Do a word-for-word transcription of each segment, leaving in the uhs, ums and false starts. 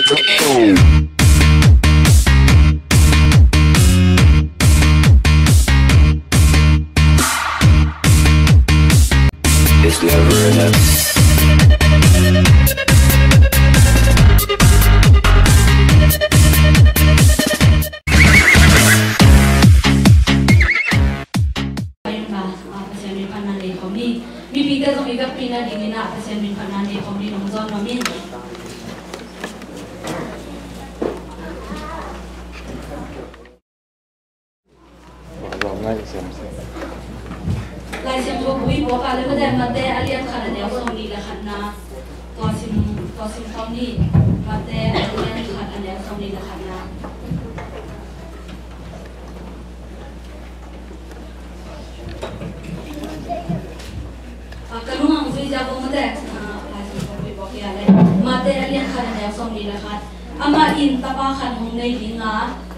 It's never enough. Pasian min phatna nei khawm ni. Mipite zong i vekpi nadingin ah Pasian min phatna nei khawm ni, nong zawn nuam in. Lai Siangtho bu i puak a leh mate, Mate a lian khat a neu sawmnih le khatna. Tua sim, tua sim khawm ni. Mate a lian khat a neu sawmnih le khatna. Ah, ka lung hong zui ziau ko mate. Ah, Lai Siangtho bu i puak hi a leh. Mate a lian khat a neu sawmnih le khat. Amah in tapa khat hong nei ding a.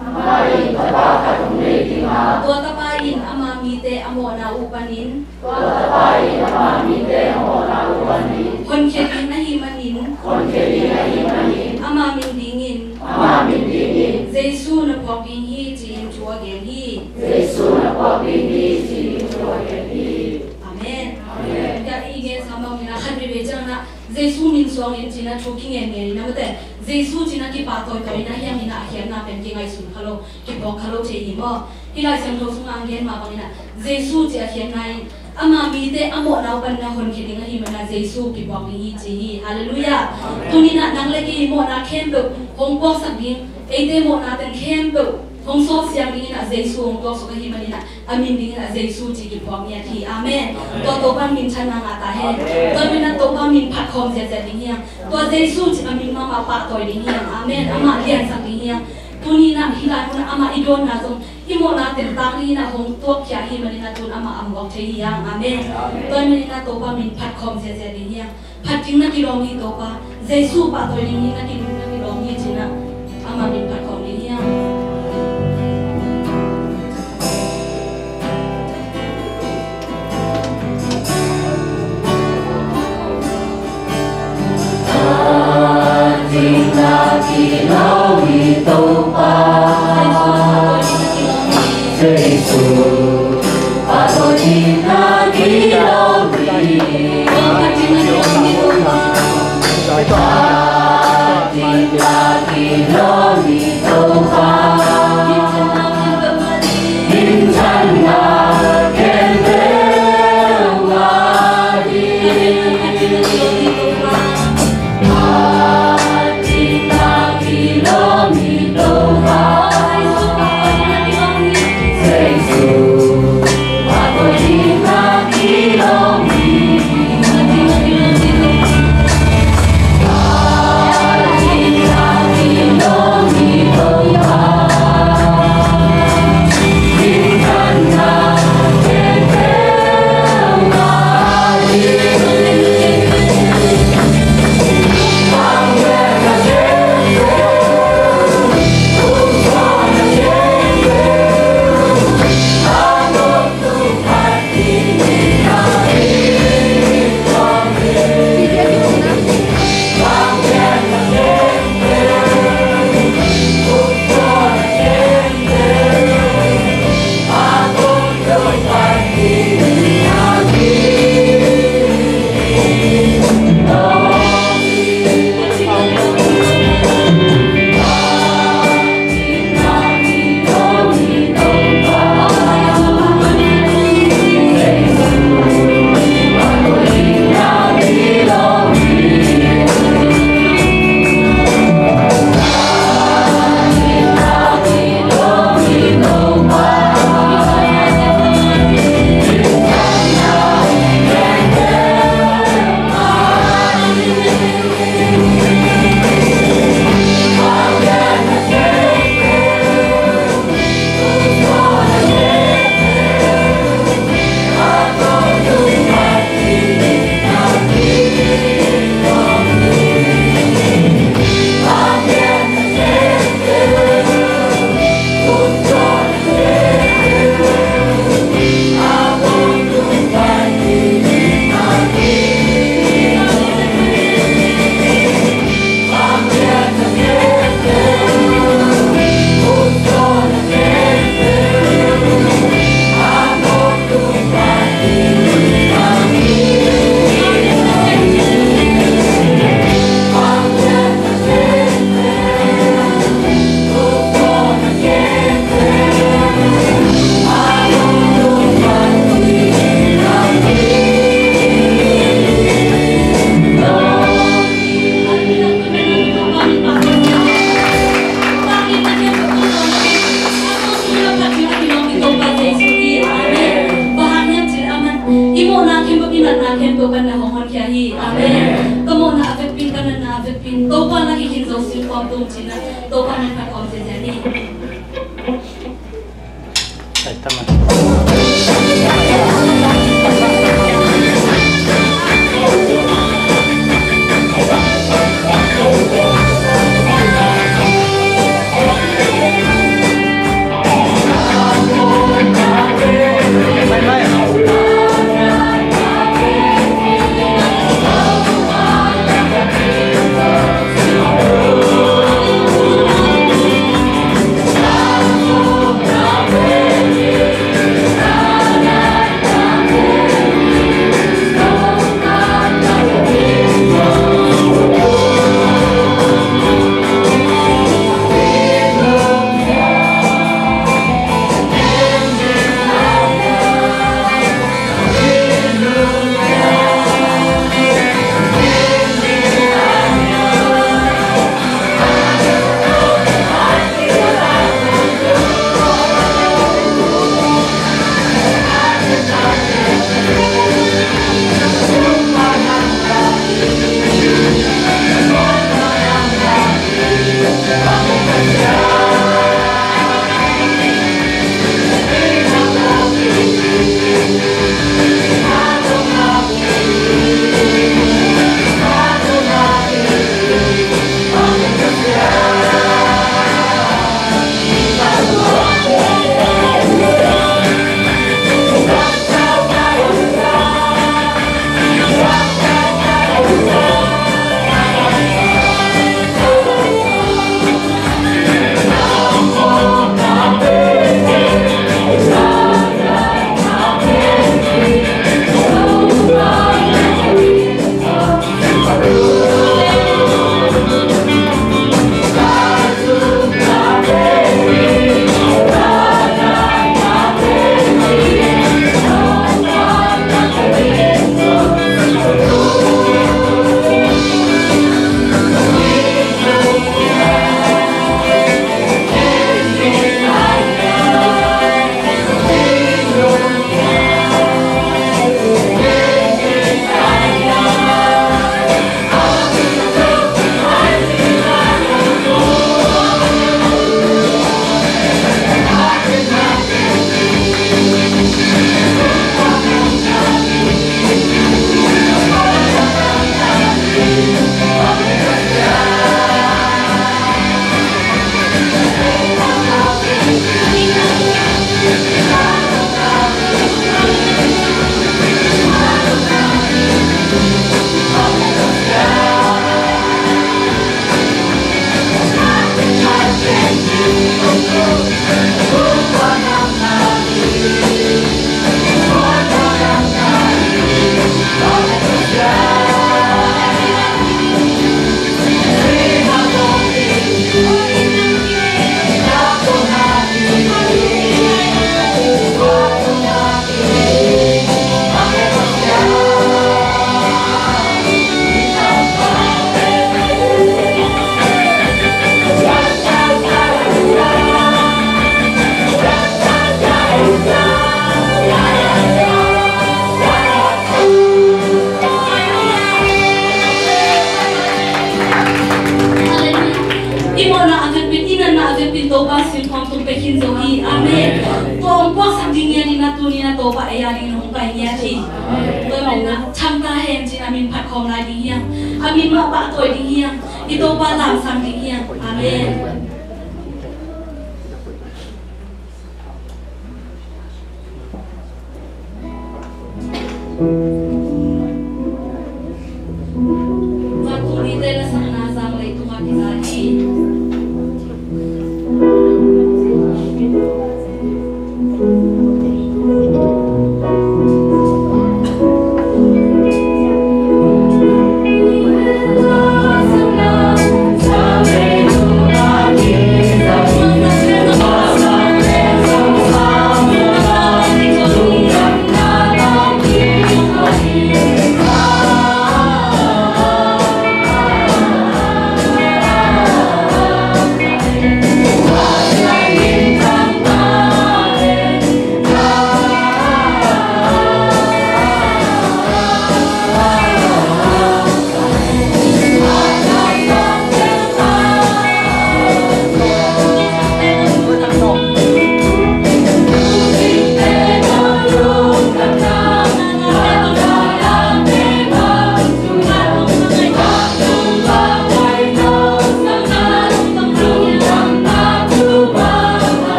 Amah in tapa khat hong nei ding a. Tua tapa in ama mite a mawhna uh panin. Tua tapa in ama mite a mawhna uh panin. Honkhia ding ahih manin. Honkhia ding ahih manin. Ama min dingin. Ama min dingin. Jesu na phuak ding hi ci-in thu a gen hi. Jesu na phuak ding hi ci-in thu a gen hi. Amen. Amen. Ka i gen sa mawk in a khat veve ciang na Jesu min suang in cina thu kingen ngen in a mate. Jesu cina kipahtawi tawi in a hiang in a khiatna pen kingaihsun kha lo, kiphawk kha lo thei hi maw? Hih Lai Siangtho sungah a gen mah bangin a Jesu ci a khiatna in ama mite a mawhna uh panin a honkhia ding ahih manin a Jesu kiphawk ding hi ci hi. Halleluiah. Tuni in a nang le kei mawhna khempeuh hong puaksak ding, eite mawhna teng khempeuh hong sawt siang dingin a Jesu hong tuaksuk ahih manin a, a min dingin a Jesu ci kiphuak ngiat hi. Amen. Tua Topa minthanna ngah ta hen. Tua min a Topa min phat khawm ziahziah ding hiam? Tua Jesu ci a min mahmah pahtawi ding hiam? Amen. Amah liansak ding hiam? Tuni in a hih lai mun a amah i dawnna zong i mawhna teng tang dingin a hong tuakkhia ahih manin a tun amah a muak thei hi hang. Amen. Tua min in a Topa min phat khawm ziahziah ding hiam? Phat ding na kilawm hi Topa, Jesu pahtawi ding hi na ki, na kilawm hi cin a, ama min phat khawm ding hiam? Phat ding na kilawm hi Topa, Jesu pahtawi ding na kilawm hi. Topa na kikhin zo sin khawm tum cih na, Topa min phat khawm ziahziah ni. I mawhna a vekpi in, i natna a vekpi in Topa sin khawm tum pek khin zo hi. Amen. Tua hong puaksak ding ngiat in, a tuni in a Topa ei a dingin hong pai ngiat hi. Tua manin a thang ta hen ci-in a min phat khawm lai ding hi hang. A min mah pahtawi ding hi hang. I Topa lamsang ding hi hang. Amen.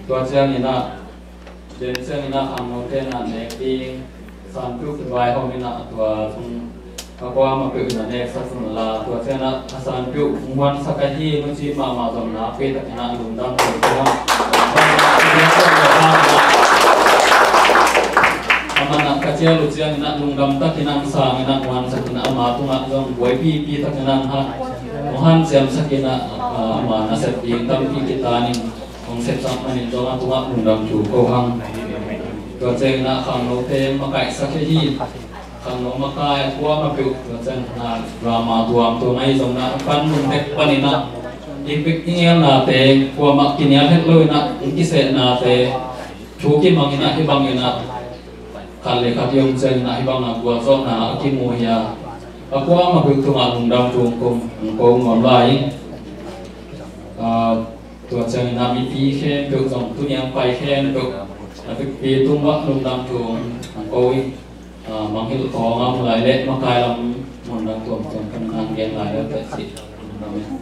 Tua ciangin ah, den ciangin ah khangnote in ah nek ding sanpiuh kivaihawm in ah, tua sung a kuamah peuh in ah neksak un la, tua ciangin ah a sanpiuh hong huansak ahi, huci mahmah zong nakpi takin ah lungdam ko hang. Aman ah ka cial uh ciangin ah lungdam takin ah sang in ah huansak in ah, ama tungah zong buaipipi takin ah hong hanciamsak in ah, ama nasep ding tampi kitan in hong sepsak manin zong a tungah lungdam thu ko hang. Tua ciangin ah khangnote makaihsak hi. Khangno makai a kuamah peuh, tua ciangin ah drama tuamtuam ahi zongin ah a panmun bek panin ah i bek i ngelnate, kuamah kinial het lo in ah i kisehnate thu kimangin ah, hih bangin ah khat le khat i om ciangin ah hih bang a gualzawhna a kimu hi a, a kuamah peuh tungah lungdam thu hong ko, hong ko nuam lai ing. Ah, tua ciangin ah mipi khempeuh zong tuni a pai khempeuh a vekpi tungah lungdam thu hong ko ing. Ah, mangngilh khawng a om lai leh makai lam mun dang tuamtuam kan nang gen lai leh teh cih lungdam ing.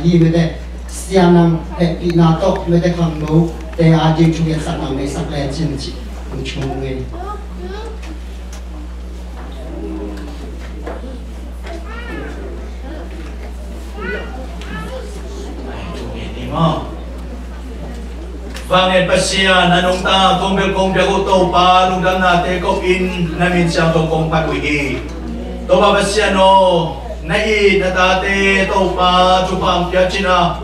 Hi mete sianang hehpihna tawh mete khangnote a ding thungetsak nang neisak le cin cih hong thum ngei. Vanget Pasian, a nungta kong bel kong biak uh Topa, lungdamnate ko in na min siangtho kong phat uh hi. Topa Pasian aw, na it na tate Topa thupha hong pia cin a,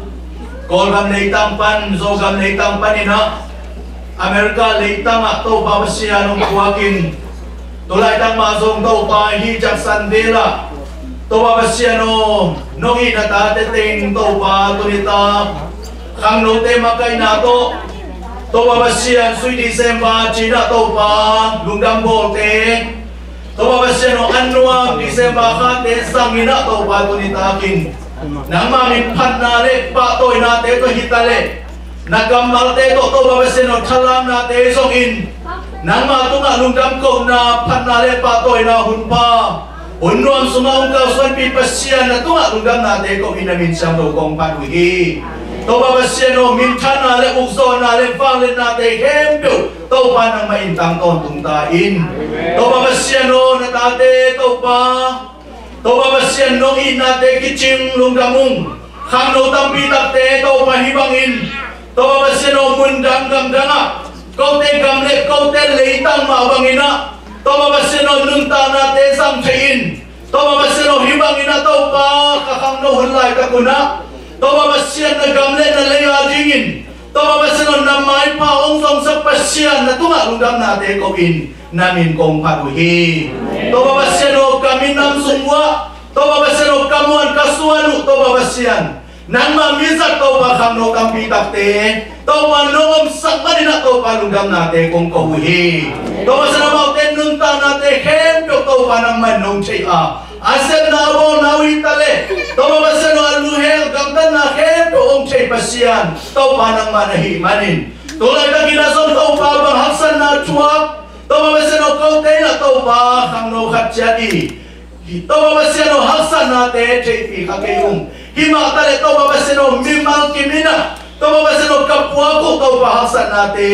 Kawlgam leitang pan, Zogam leitang pan in a, America leitang ah Topa Pasian hong puak in, tulaitak mah zong Topa hih Jackson vel ah Topa Pasian aw, nong it na tate teng Topa tuni ta khangnote makaihna tawh Topa Pasian sui December cin ah Topa lungdam bawlte Topa Pasian aw, an nuam December khate zang in ah Topa tuni takin nangmah min phatna le pahtawinate tawh hi ta le na kammalte tawh Topa Pasian aw, thalamnate zong in nangmah tungah lungdam kohna phatna le pahtawina hun pha hun nuam sungah hong kalsuanpih Pasian, na tungah lungdamnate ko in na min siangtho kong phat uh hi. Topa Pasian aw, minthanna le ukzawhna le vangliatnate khempeuh Topa nangmah in tang tawntung ta in. Topa Pasian aw, na tate Topa, Topa Pasian nong itnate kicing lungdam ung. Khangno tampi takte Topa hih bangin Topa Pasian aw, mun dang gam dang ah kote gam le kote leitang mah bangin ah Topa Pasian aw, nuntaknate zang thei in. Topa Pasian aw, hih bangin ah Topa ka khangno hun laitak un ah Topa Pasian na gam le na lei a dingin Topa Pasian aw, na maipha hong zongsak Pasian, na tungah lungdamnate ko in na min kong phat uh hi. Topa Pasian aw, ka minam sung uah Topa Pasian aw, ka muan ka suan uh Topa Pasian, nangmah mizat Topa khangno tampi takte Topa nong omsak manin ah Topa lungdamnate kong ko uh hi. Topa Pasian amaute nuntaknate khempeuh Topa nangmah nong thei a, a sepna a bawlna uh hi ta le Topa Pasian aw, a luhel gamtatna khempeuh hong thei Pasian Topa nangmah na hih manin, tu laitakin ah zong Topa bang haksatna thuak Topa Pasian aw, kote in ah Topa khangno khat ciat i Topa Pasian aw, haksatnate theihpih kha kei ung. Hih mah ta le Topa Pasian aw, mimal kim in ah Topa Pasian aw, ka puak uh Topa haksatnate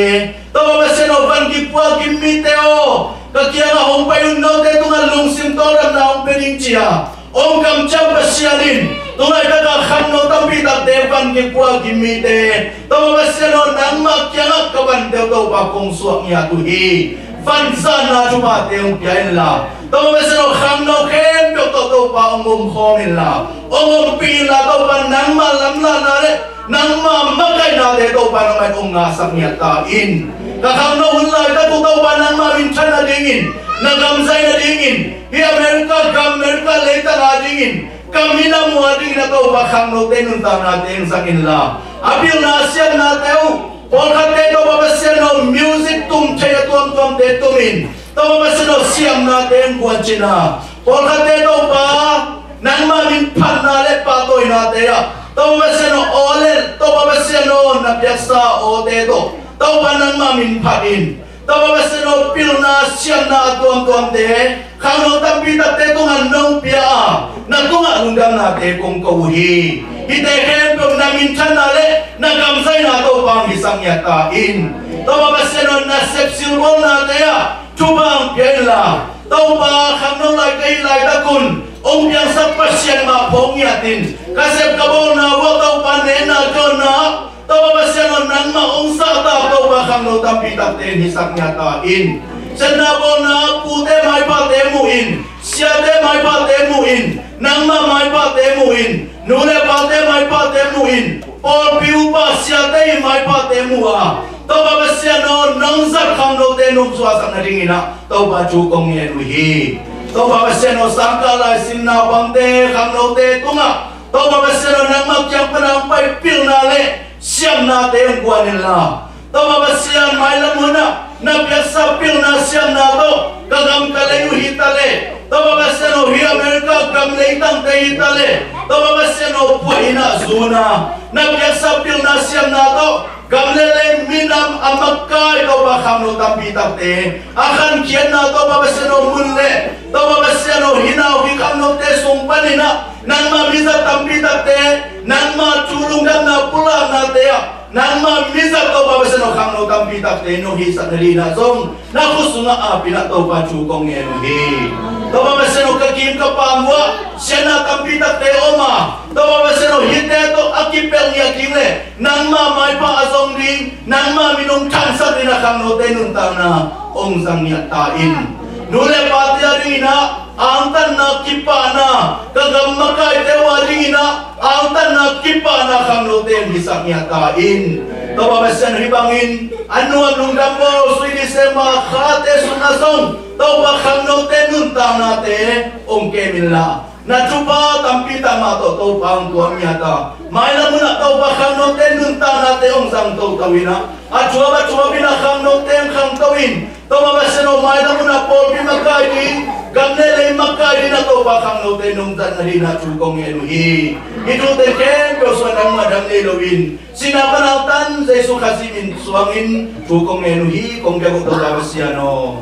Topa Pasian aw, van kipuak kim mite aw, ka kiangah hong pai un note tungah lungsim tawldamna hong pia ding ci a hong kamciam Pasian in, tu laitak ah khangno tampi takte van kipuak kim mite Topa Pasian aw, nangmah kiangah ka van deuh Topa kong suak ngiat uh hi. Vanzanna thuphate hong pia inla Topa Pasian aw, khangno khempeuh tawh Topa hong omkhawm inla hong ompih inla Topa nangmah lamlahna le nangmah makaihnate Topa nangmah in hong ngahsak ngiat ta in. Ka khangno hun laitak uh Topa nangmah minthan nadingin, na gam zai nadingin, hih America gam America leitang a dingin ka minam uh a dingin ah Topa khangnote nuntaknate hong zang inla a pilna siamnate uh pawlkhatte Topa Pasian aw, music tum thei a tuamtuamte tum in Topa Pasian aw, siamnate hong guan cin a, pawlkhatte Topa nangmah min phatna le pahtawinate ah Topa Pasian aw, aw le Topa Pasian aw, na piaksa awte tawh Topa nangmah min phat in Topa Pasian aw, pilna siamna a tuamtuamte khangno tampi takte tungah nong pia a, na tungah lungdamnate kong ko uh hi. Hihte khempeuh na minthanna le na gamzaina Topa hong hisak ngiat ta in. Topa Pasian aw, na sep silbawlnate ah thupha hong pia inla Topa khangno lai ka hih laitak un hong piangsak Pasian mah phawk ngiat in ka sep ka bawlna uah Topa nehna dawnna Topa Pasian aw, nangmah hong zahtak Topa khangno tampi takte in hisak ngiat ta in. Sepna bawlna pute maiphate mu in, siate maiphate mu in, nangmah maiphate mu in, nu le pate maiphate mu in, pawlpi upa siate i maiphate mu a Topa Pasian aw, nong zat khangnote nong suahsak nadingin ah Topa thu kong ngen uh hi. Topa Pasian aw, sangkah lai sin naupangte khangnote tungah Topa Pasian aw, nangmah kiang pan a hong pai pilna le siamnate hong guan inla Topa Pasian, mailam hun ah na piaksa pilna siamna tawh ka gam ka lei uh hi ta le Topa Pasian aw, hih America gam leitangte hi ta le Topa Pasian aw, puah in ah zun a na piaksa pilna siamna tawh gam le lei minam a makai Topa khangno tampi takte a khankhiatna Topa Pasian aw, mun le Topa Pasian aw, hih nau hih khangnote sung panin ah Nangma mizat tampi takte, nangma thu lungdamna pulaknate ah, nangma mizat Topa Pasian aw khangno tampi takte nong hisak nadingin ah zong na khut sungah aapin ah Topa thu kong ngen uh hi. Topa Pasian aw ka kim ka pam uh ah siatna tampi takte om a, Topa Pasian aw hihte tawh a kipelh ngiat ding le nangma maipha a zong ding, nangma min hong thangsak dingin ah khangnote nuntakna hong zang ngiat ta in. Nu le pate a dingin ah angtanna kipahna, ka gam makaite uh a dingin ah angtanna kipahna khangnote hong hisak ngiat ta in. Topa Pasian aw hih bangin a nuam lungdam bawl Sweet December khate sungah zong Topa khangnote nuntaknate hong kem inla, na thupha tampi tak mah tawh Topa hong tuam ngiat a, mailam hunah Topa khangnote nuntaknate hong zang toto in ah, a thuap a thuapin ah khangnote hong khangto in, Topa Pasian aw mailam hunah pawlpi makai ding, gam le lei makai dingin ah Topa khangnote nong zat nadingin ah thu kong ngen uh hi. Hih thute khempeuh suang dang mah dang nei loin, sihna pan a hong tan Jesu Khazih min suangin thu kong ngen uh hi. Kong biak uh Topa Pasian aw.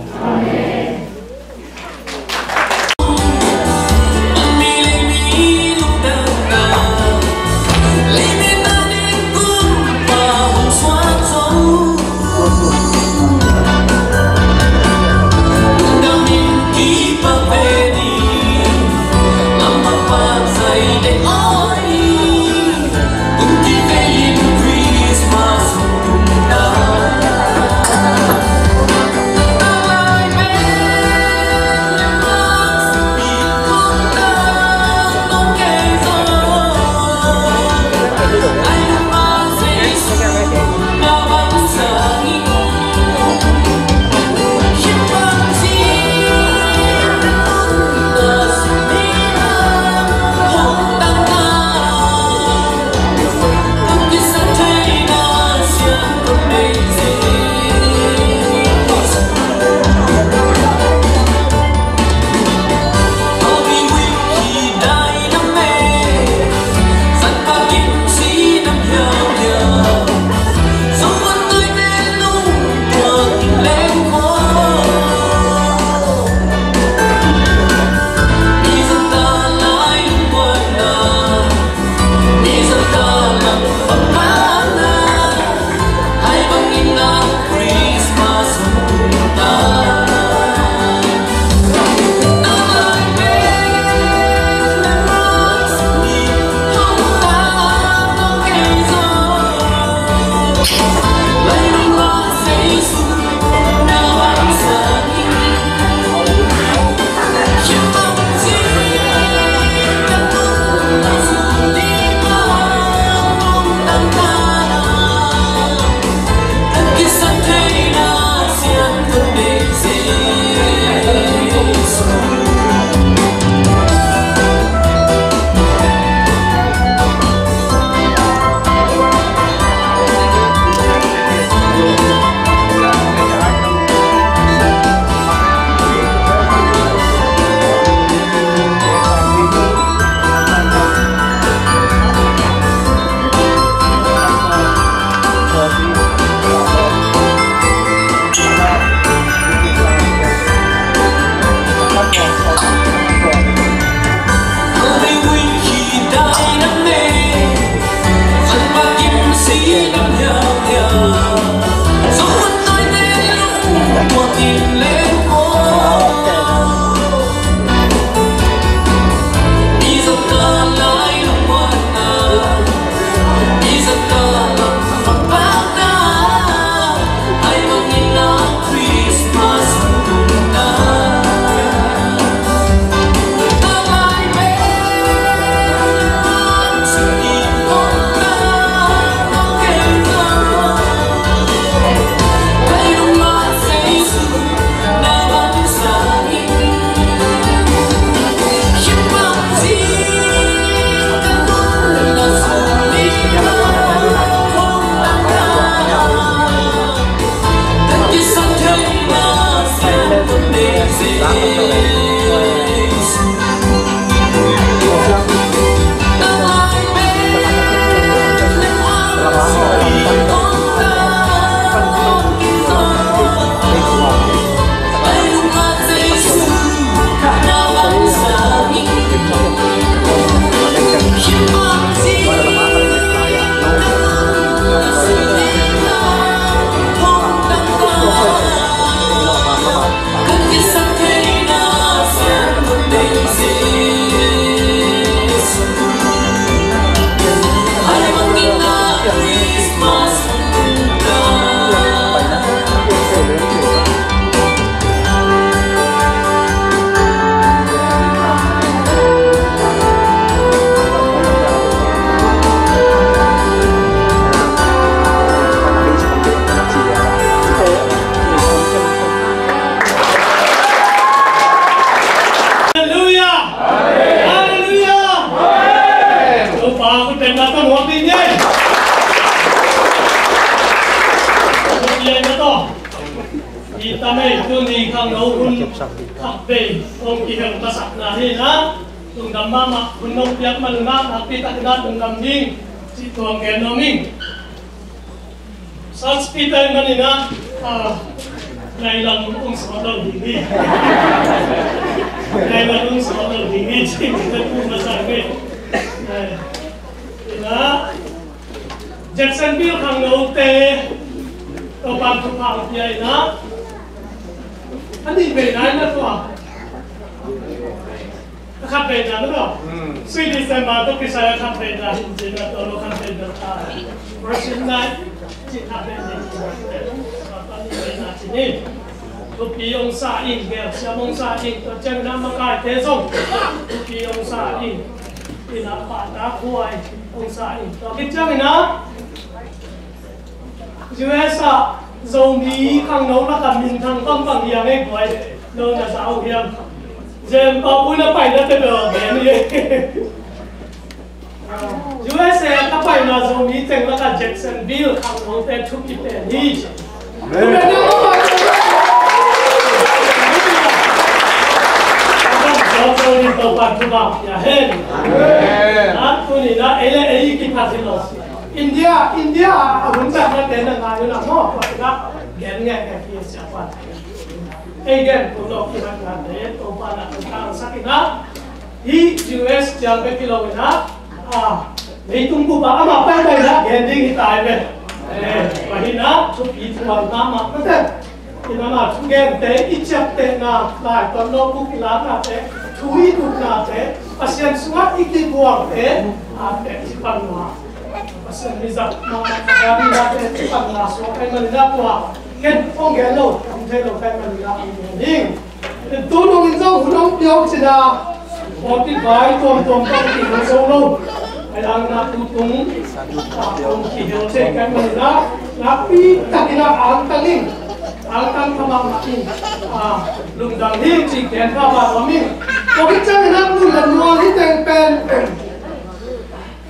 Khat vei hong kihel masakna hi na, lungdam mahmah, hun nong piak man na, nakpi takin ah lungdam ding cih tuang gen nuam ing. Search Peter in man in ah, ah, nai lam hong sawt lo ding hi. Nai lam hong sawt lo ding hi, cih ka tu masa ngai. Eh, in ah, Jacksonville khangnote Topa'n thupha pia in ah, a nih veina in ah tua, a khat veina na tua. Hmm. Sui December tawh kisai a khat veina hi in cin ah, tua lo khat veina ta. Worship night cih khat veina hi in ah, tua nih veina cin hi. Thupi hong sa ing, gelsiam hong sa ing, tua ciangin ah makaite zong thupi hong sa ing. In ah pahtakhuai hong sa ing. Tua khit ciangin ah U S ah Zomi khangno lakah minthang bangbang hi a ngei buai. No na za uh hiam? Zen Pau Pui na paina te bel gen hi. U S A ka paina Zomi teng lakah Jacksonville khangnote thupi pen hi. Amen. Amen. Amen. Tuni na ei le ei kiphat hi lo. India, India a hun zatna te na ngai uh na maw, tua ina gen nge nge hi sia pa. Ei gen tu lo kiphatna te, Topa na tu tang sak ina. Hih U S ciang bek hi lo ina, ah, leitung bup ah amah paipai na gen ding hi tai ve. Eh, tua hi na, thupi thuang mahmah ka te. Ina na thugente, i ciaptehna, Laiton notebook i laknate, thu i duknate, Pasian sungah i kibuangte, ah, te ci pan na. Pasian mi zat mahmah ka ding na te ci pan na suak kai man ina tua. Ken hong gen lo, hong thei lo kai man ina hong gen ding. Tunung in zong hun hong pia uh cin a, forty-five tuamtuam tawh kihel zo lo. Ai ang na tutung, ah, hong kihel thei kai man in ah, nakpi takin ah angtang in, angtang kha mahmah in, ah, lungdam hi ci gen pha pha nuam ing. Tua khit ciangin ah mun le mual hi teng pen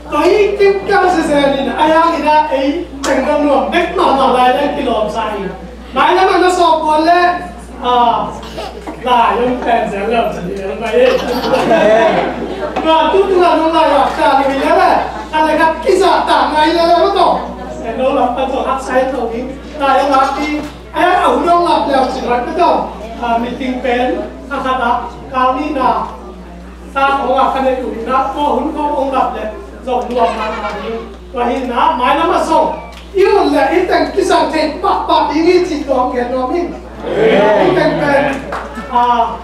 Tua hi kik kal sese in, a yang in ah ei teng dong nuam bek mahmah lai leng kilawm sa hi. Mai lam ah na sawp bual le, ah, lai lam pen zel lam sa hi lam mai hi. Tua tu tu la nong lai lam sa hi le le. Khat le khat kizahtak ngai le le ma tawh. Zen lo lam pan tawh hak sai tawh hi. Lai lam ah ki, a yang a hun dong lap le cin rak ma tawh. Ah, meeting pen, khat khat ah, kal ni na. Sa khawng a ka neih uh in ah, tua hun khawng hong lap leh zong nuam mahmah ding. Tua hi in ah, mailam ah zong i ut leh i teng kisang thei pahpah ding hi cih tua hong gen nuam ing. I teng pen, ah,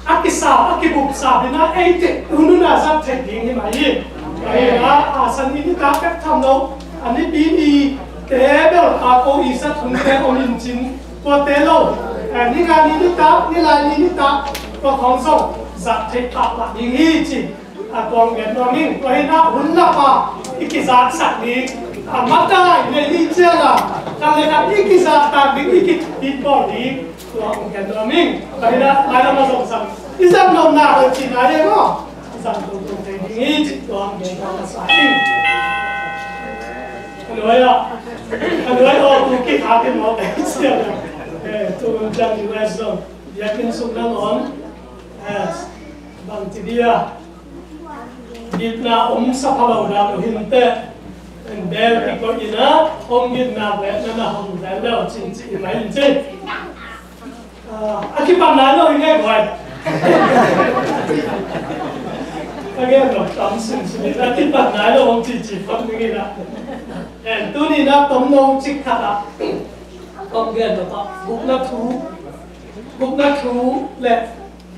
a kisap, a kibupsap in ah, eite hun hun a zat thei ding hi mah hi. Tua hi in ah, ah, Sunday nitak bek tham lo, a nipi ni te bel a ko i zat hun te om in cin, tuate lo, eh, ni nga ni nitak, ni lai ni nitak, tua khawng zong zat thei pahpah ding hi ci. A tuang gen nuam ing, tua hi in ah hun lap a i kizatsak ding, a makai nei ding ciang a, khat le khat i kizahtak ding, i kipit bawl ding, tua hong gen nuam ing. Tua hi in ah mailam ah zong zang, i zang nuam na hoi ci nai e maw, i zang tuamtuam thei ding hi ci tua hong gen nuam a sa ing. Ka nuai ah, ka nuai aw tu kikha ki mawk e ciang a, eh, tu ciang U S zong biakinn sung nangawn, eh, bangci dia gitna om sa pha lo dah uh hinteh, en bel kikoih in ah hong gitna ve na na hong ve lo cin ci i mai in ci. Ah, a kipan nai lo hi ngei buai. A gen lo tam sim sim in a kipan nai lo hong ci ci phot ning in ah. En tuni in ah tomno cik khat ah hong gen lo pa gupna thu, gupna thu le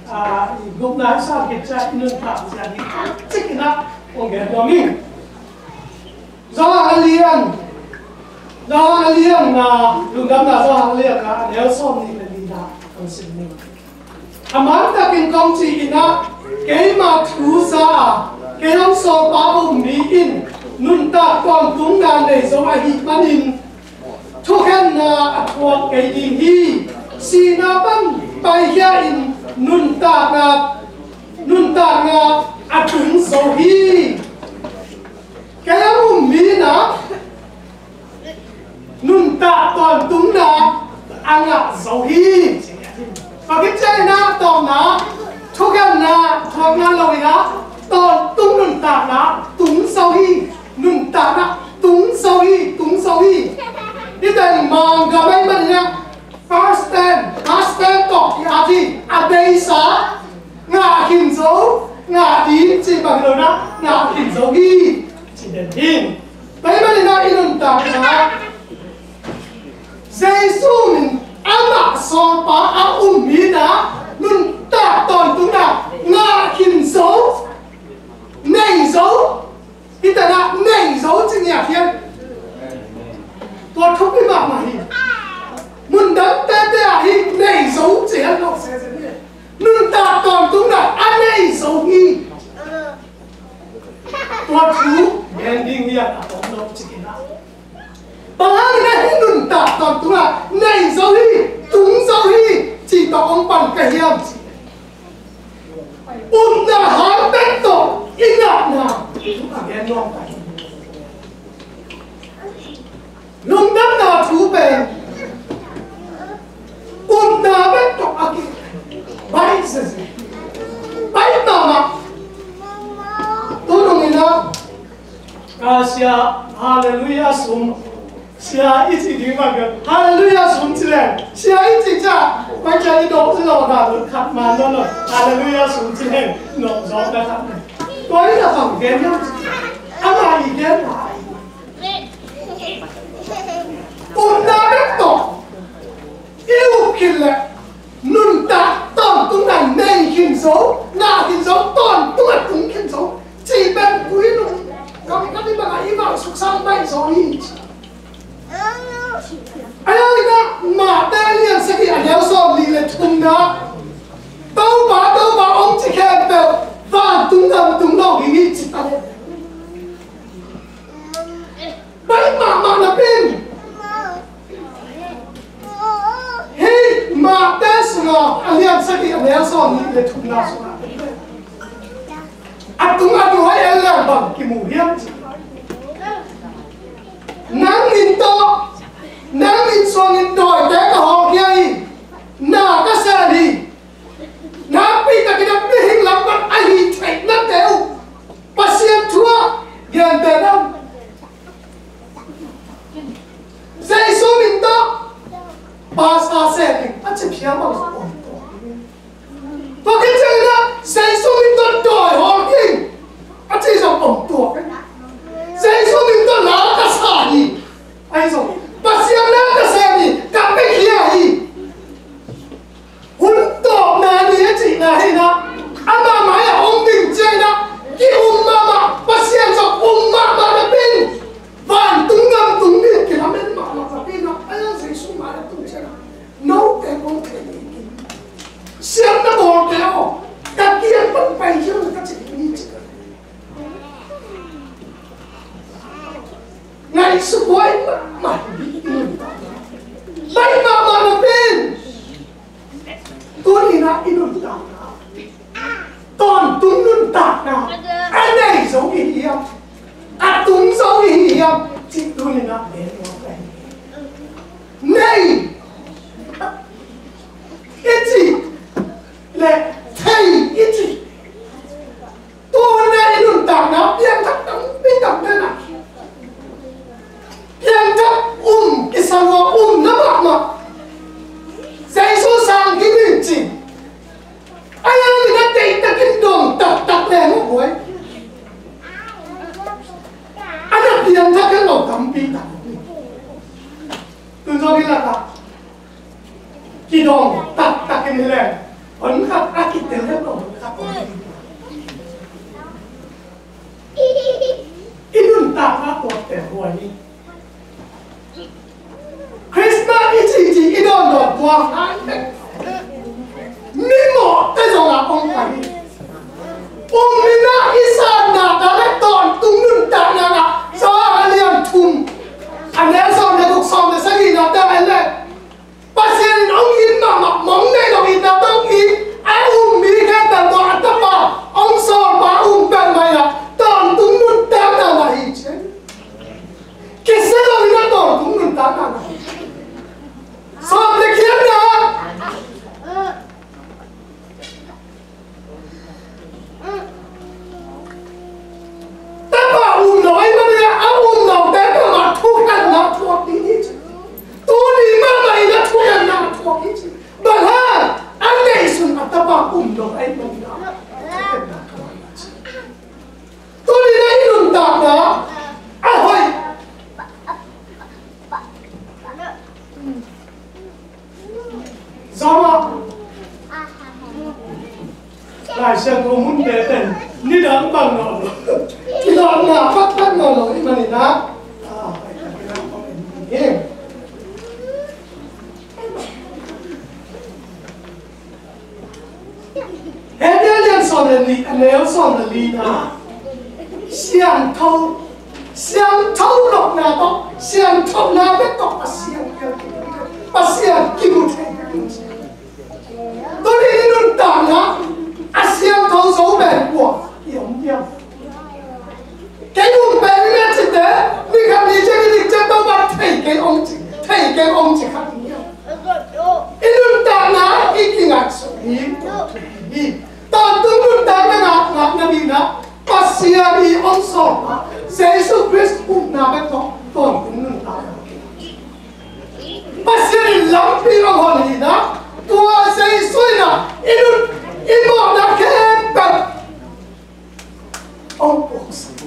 Ah, i gupna i sang khit ciang i nuntak zia ding cik in ah hong gen nuam ing. Johan a lian, Johan a lian nga, lungdamna Johan a lian nga, a neu sawm nih le li na hong sim ning. A man takin kong ci in ah, keima thu za a, kei hong sawlpa a um mi in nuntak tawntungna nei zo ahih manin, thukhenna a thuak kei ding hi. Sihna pan paikhia in nuntakna, nuntakna a tung zo hi. Kei a um mi in ah nuntak tawntungna a ngah zo hi. Tua khit khin zo, ngah ding cih bang hi lo in ah, ngah khin zo hi, ci den hi. Tua ahih manin ah i nuntakna Jesu min amah sawlpa a um hi in ah, nuntak tawntungna ngah khin zo, nei zo, hi ta in ah, nei zo ci ngiat hiam? Tua thupi mahmah hi. Mun dang tete ah hih nei zo ci hiam lo se zen hi. Nuntak tawntungna a nei zo hi. Tua thu gen ding hi a, a om lo ci kei in ah. Bang hang in ah hih nuntak tawntungna nei zo hi, tung zo hi, ci tawh om pan ka hiam ci. Upna hang bek tawh i ngahna a gen nuam ka hi. Lungdamna thu pen upna bek tawh a kibaih sese. Baih mahmah. Tu nung in ah, ka sia, Halleluiah sum. Sia i cih ding bang ka, Halleluiah sum ci leng, sia i cih ciang, pai ciang i dawh i lawh na, khat man lo lo, Halleluiah sum ci leng, nawh zawk na khat. Tua in ah bang gen hiam ci, amah i gen lai. Upna bek tawh i up khin leh nuntak tawntungna nei khin zo, ngah khin zo, tawntung a tung khin zo cih pen koi nung kam ka ni bang a i mah suksang baih zo hi. Ahi zongin ah Mate a lian sagih a neu sawmnih le thumna, Topa, Topa, hong ci khempeuh vantung gam tung lo ding hi ci ta leh, baih mahmah napi in, hih Mate sungah a lian sagih a neu sawmnih le thumna sungah a tung a duh a en leng bang kimu hiam ci. Nang min tawh, nang min suangin dawite ka hawlkhia hi, na ka sem hi. Nakpi takin a mihing lam pan a hih theihnate uh Pasian thu ah gentehna Jesu min tawh pastor sem ding a ci phial bang zong om tuak. Tua khit ciangin ah Jesu min tawh dawi hawl ding a ci zong om tuak. Jesu min tawh la ka sa hi. Ahi zong Pasian la ka sem hi, ka piakhia hi. Hun tawpna ni a cihna hi in ah, amah mai-ah om ding ciangin ah ki-um mahmah, Pasian zong um mahmah napi in, vantung gam tung ding kilamen mahmah napi in ah, ahi zong Jesu mai-ah tung ciangin ah note kong thei ding hi. Siamna bawlte aw, ka kiang pan pai hiam ka cih ni ci. Ngaihsut huai mahmah hi. Baih mahmah napi in, tuni-in ah i nuntakna, tawntung nuntakna a nei zo i hi hiam? A tung zo i hi hiam? Cih tuni-in ah gen nuam ka hi. Nei i cih le thei i cih, tu hun a i nuntakna piangthak tampi tampi na, piangthak um kisa lua, um na mahmah. Jesu sang hi ning cin, a yang in a deihtakin dong taktak leng uh huai. A na piangthak hen lo tampi tak. Tun zawh hi lakah kidong taktak in hi leng, hon khat a kitel hen lo hon khat hon hi. I nuntakna tuak tel huai hi. Christmas i cici i dawndawn tua hai tek, mimawhte zong a om pai hi. Um in ah i sanna ta le tawntung nuntakna ngah, Johan a lian thum, a neu sawm le guk, sawm le sagihna te en le, Pasian in hong it mahmah, mong nei lo itna tawh hong it a, um mi khempeuh tawh a Tapa, hong sawlpa um peuhmah in ah tawntung nuntakna ngah hi ci. Kisia lo in ah tawntung nuntakna ngah hi. Sawm le giatna, Tapa um lo ahih manin a um lote peuhmah thukhenna thuak ding hi ci. Tuni mahmah in a thukhenna thuak hi ci. Bang hang? A neihsun a Tapa um lo ahih manin a. Lai Siangtho mun tete nidang bang nawn lo, kilawhna pakpak nawn lo ahih manin ah, ah, Hebru a lian sawm le nih, a neu sawm le li-na, siangtho, siangtho lohna tawh, siangthohna bek tawh Pasian kiang kimu thei, Pasian kimu thei. Tuni i nuntakna a siangtho zo pen kua i om hiam? Kei nung pen i na cite, ni khat ni ciang i dik ciang Topa thei kei om ci, thei kei om ci khat ni hiam? I nuntakna i kingaihsut hi, hi. Tawntung nuntakna ngah, ngahna dingin ah Pasian i om sawm a, Jesu Khrist upna bek tawh tawntung nuntakna. Pasian in lampi hong hon hi-in ah, tua Jesu in ah i nun, i mawhna khempeuh hong puaksak.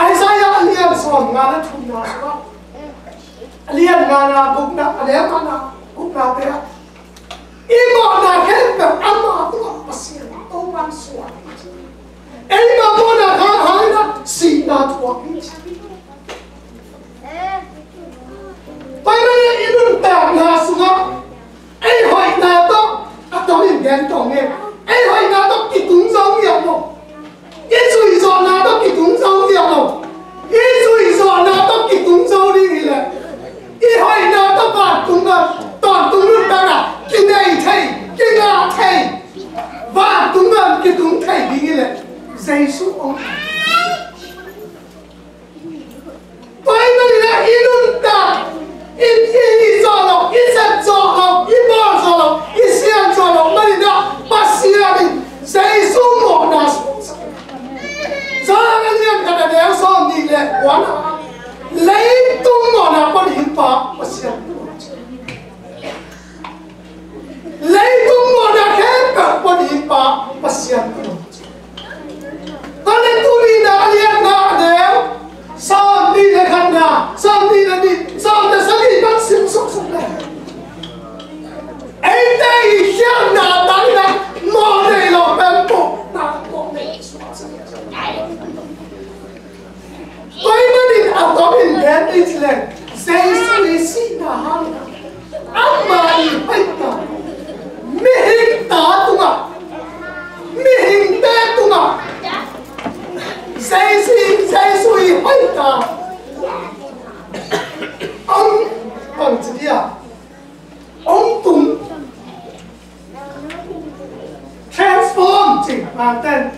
Isaiah a lian sawmnga le thumna sungah, a lian ngana, gukna, a lian ngana, guknate ah, i mawhna khempeuh ama tungah Pasian Topa'n suak hi. Eima mawhna kha hangin ah sihna thuak hi. Tua ahih manin i nuntakna sungah ei hoihna tawh a tomin gen tawh ngen, ei hoihna tawh kitung zo ngiat lo. I zuihzawhna tawh kitung zo ngiat lo. I zuihzawhna tawh kitung zo ding hi leh, i hoihna tawh vantung gam, tawntung nuntakna kinei thei, kingah thei, vantung gam kitung thei ding hi leh, Jesu hong Tua ahih manin ah i nuntak, i, i, i zawh loh, i zat zawh loh, i bawl zawh loh, i sian zawh loh manin ah Pasian in Jesu mawhna suaksak. John a lian khat a neu sawmnih le kuana, leitung mawhna pua ding pa Pasian. Leitung mawhna khempeuh pua ding pa Pasian. Tua leh tuni-in ah a lian nga a neu sawmnih le khatna, sawmnih le nih, sawm le sagih pan sim suksak leh, eite i khialhna tangin ah mawh nei lo pen mawhna, mawh nei suaksak. Tua ahih manin a tomin gen i cih leh, Jesu i sihna hangin ah, ama i hoihna, mihingte tungah, mihingte tungah Jesu, Jesu i hoihna hong, bangci dia, hong tung, transform cih bangten,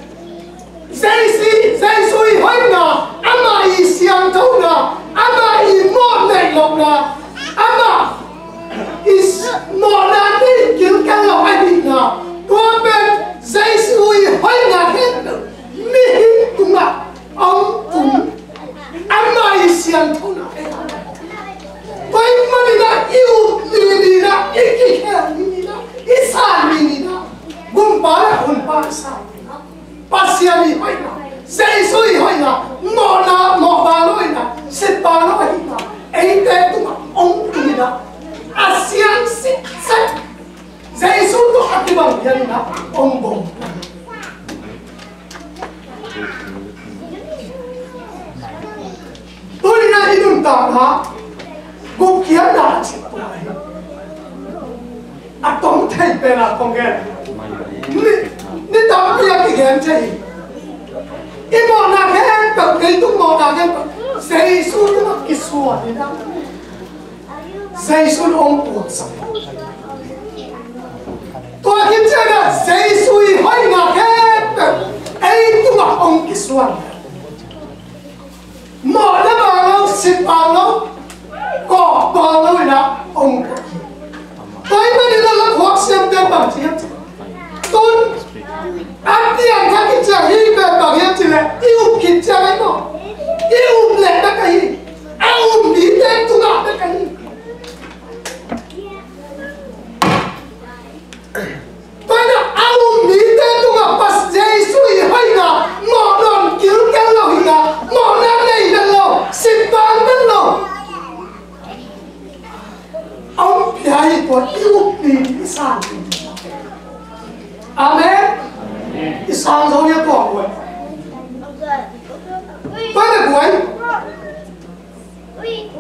Jesu, Jesu i hoihna, ama i siangthona, ama i mawh neih lohna, ama i s-, mawhna neih kilkel lo ahihna, tua pen Jesu i hoihna khempeuh mihing tungah hong tung. Ama i siangthona ei. Tua ahih manin ah i up ni ni-in ah, i kikhel ni ni-in ah, i san ni ni-in ah, Gumpa le Honpa i san ni-in ah, Pasian i hoihna, Jesu i hoihna, mawhna, mawh bang lo ahihna, sit bang lo ahihna, eite tungah hong tung in ah, a siang sitset. Jesu tawh a kibang pian in ah hong bawm. Tuni-in ah i nuntakna gupkhiatna a cih tua hi. A tom thei pen a kong gen. Ni, ni tampi a kigen thei hi. I mawhna khempeuh, leitung mawhna khempeuh Jesu tungah kisuan in ah, Jesu in hong puaksak. Tua khit ciangin ah Jesu i hoihna khempeuh ei tungah hong kisuan. Mawhna bang lo, sit bang lo, kawk bang lo in ah hong kawk hi. Tua ahih manin ah la thuak siamte bang ci hiam cih leh, tun a piangthak khit ciang hi pen bang hiam cih leh, i up khit ciang ahi maw, i up leh bek ahi, a um mite tungah bek ahi. Tua in ah a um mite tungah Pasian Jesu i hoihna, mawh nawn kilkel lo hi-in ah, mawhna nei vet lo, sit bang vet lo, hong pia hi. Tua i up ni, i san ni. Amen. sang zo hi a tuang buai. Pai le buai.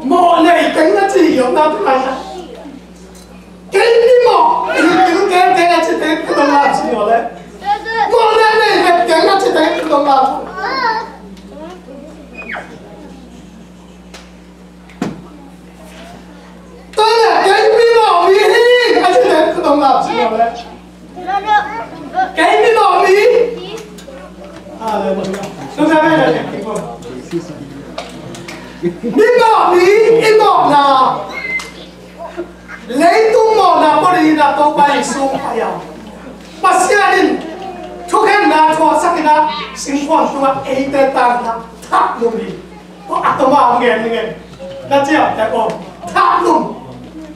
Mawh nei teng a ci hi om na tu lai na. Kei mi mawh, i bil kei teng a ci teng ka dong la ci mawh le. Mawh nei nei teng a ci teng ka dong la. Tua leh kei mi mawh mi hi, a ci leh ka dong lap ci lo leh. Kei mi mawh mi. Halleluiah. Mi mawh mi, i mawhna. Leitung mawhna pori na Topa Jesu a hi a. Pasian in thukhenna thuaksak in a, singkhuan tungah eite tangin a thak lum hi. Tua a tawm a ngen ngen na ciamteh aw. Thak lum.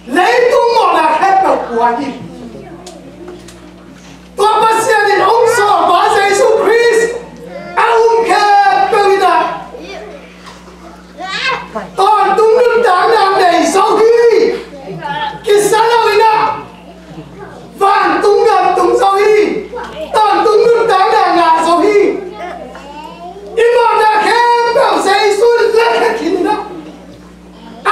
Leitung mawhna khempeuh pua hi. Tua Pasian in hong sawlpa Jesu Khrist a um khempeuh in a tawntung nuntakna nei zo hi. Kisa lo in a vantung gam tung zo hi. Tawntung nuntakna ngah zo hi. I mawhna khempeuh Jesu in la khe khin in a,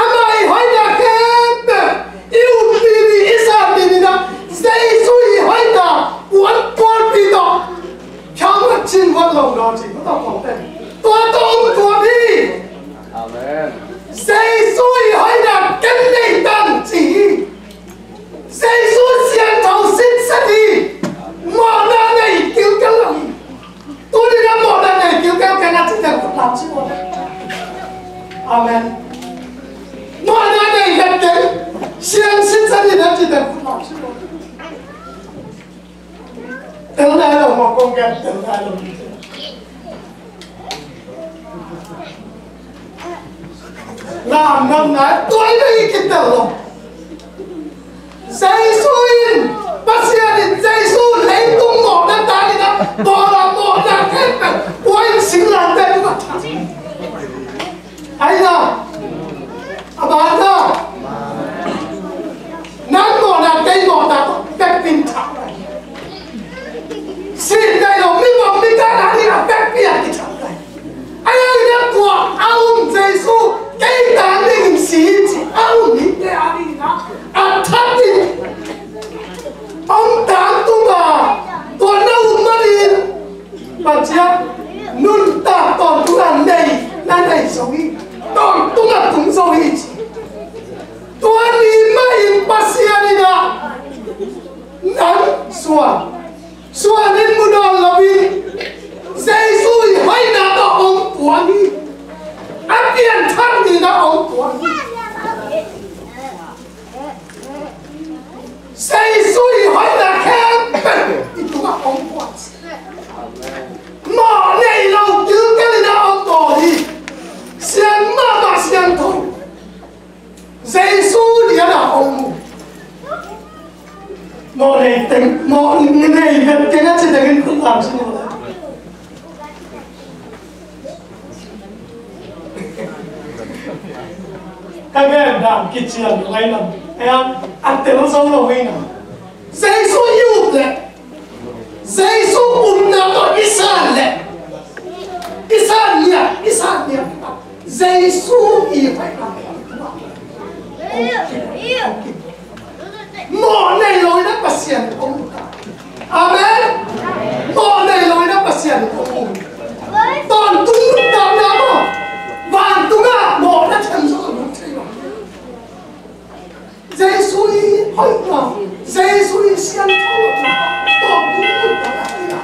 ama i hoihna khempeuh i umpi ni, i sanpi ni in a, Jesu i hoihna puan puanpi tawh khiang mat cin mat lo naw ci, tua tawh kong pen tua tawh um tuam hi. Amen. Jesu i hoihna ken nei tang ci hi. Jesu siangtho sitset hi. Mawhna nei kilkel lo hi. Tuni in a mawhna nei kilkel keng a ci teng khut lam ci mawh. Amen. Mawhna nei het keng, siang sitset hi a ci teng khut lam ci mawh. Tel nai lo maw, kong gen tel nai lo. Lam nam nai, tua i dei i kitel lo. Jesu in, Pasian in Jesu leitung mawhna ta in a, tua la mawhna khempeuh, tua in singlamteh in a. Ahi na, a ban na, nang mawhna kei mawhna tawh pek ding thak lai. Sin dai lo, mi bang mi kan a ding a pek piak i thak lai. Ahi na, tua a um Jesu kei tang dingin si hi ci a um hi te a ding na, a thak ding. Hong tangtung a, tua na um manin Pasian nuntak tawntung a nei, na nei zo hi. Tawntung a tung zo hi ci. Tua ni mah in Pasian in a nang suan, suan in mu nawn lo in Jesu i hoihna tawh hong puang hi. A pianthak ni na hong puang hi. Jesu i hoihna khempeuh i tungah hong puang. Mawh nei lo kilkel in a hong bawl hi. Sian mahmah siangtho. Jesu lian a hong mu. Mawh nei teng, mawh nei vet teng a ci tengin khut lam ci mawh. Ka gen dan kician ngai lam. Ea, a tel zo lo hi na. Jesu i up leh, Jesu upna tawh i san leh, i san nia, i san nia. Jesu i pai na. Mawh nei lo in a Pasian hong mu ta. Amen. Mawh nei lo in a Pasian hong mu. Tawntung nuntakna maw, vantungah mawhna thei zo lo, thei lo. Jesu i hoihna, Jesu i siangtho lo, tawntung nuntakna.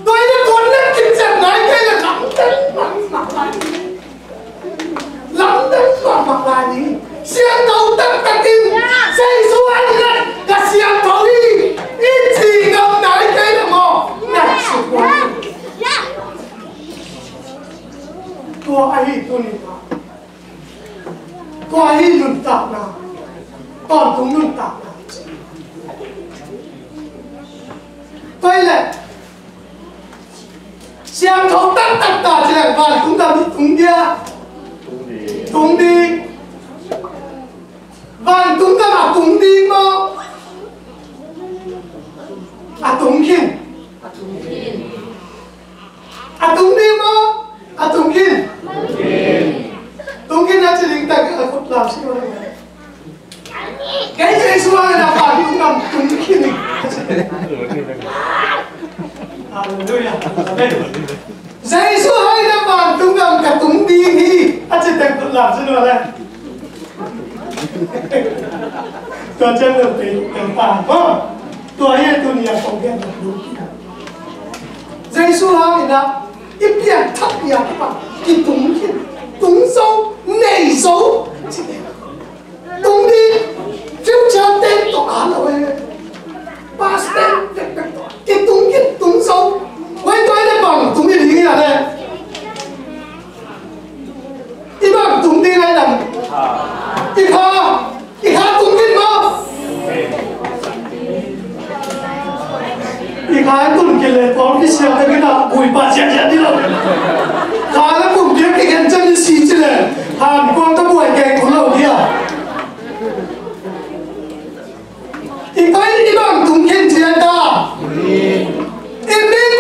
Tua in a tua na kician nai kei leh lamdang mahmah lai ni. Lamdang mahmah lai ni. Siangtho taktak in Jesu a ding a ka siangtho hi, i ci ngam nai kei leh maw, na sukhuai. Tua ahi tuni. Tua hi nuntakna. Tawntung nuntakna. Tua hi leh siangtho taktak ta ci leh vantung gam tung dia. Tung ding. Vantung gam a tung ding maw? A tung khin. A tung ding maw? A tung khin. Tung khin a ci ding tak a khut lau si maw? Kei Jesu hangin a vantung gam tung khin hi. Halleluiah. Amen. Jesu hangin a vantung gam ka tung ding hi a ci teng khut lau si maw le. Tua ciang lo kei teng ta maw? Tua hi a tuni a kong gen na tung khin. Jesu hangin a i piangthak piang a kitung khin. Tung zo, nei zo. Tung ding, future tense tawh a lo e. Past tense vekvek tawh. Kitung, kitung zo. Tua hi leh bang tung ding hi a le? I bang tung ding a i dam? I kha, i kha tung ding maw? I kha i tun kei leh pawl kisiam ding hi a, bui pah ziahziah ding lo. Kha le kum kik kikhen ciang i si ci leh, han kuang ka buai kei kul lo hi a. I koi i bang tung khin ci a ta. I min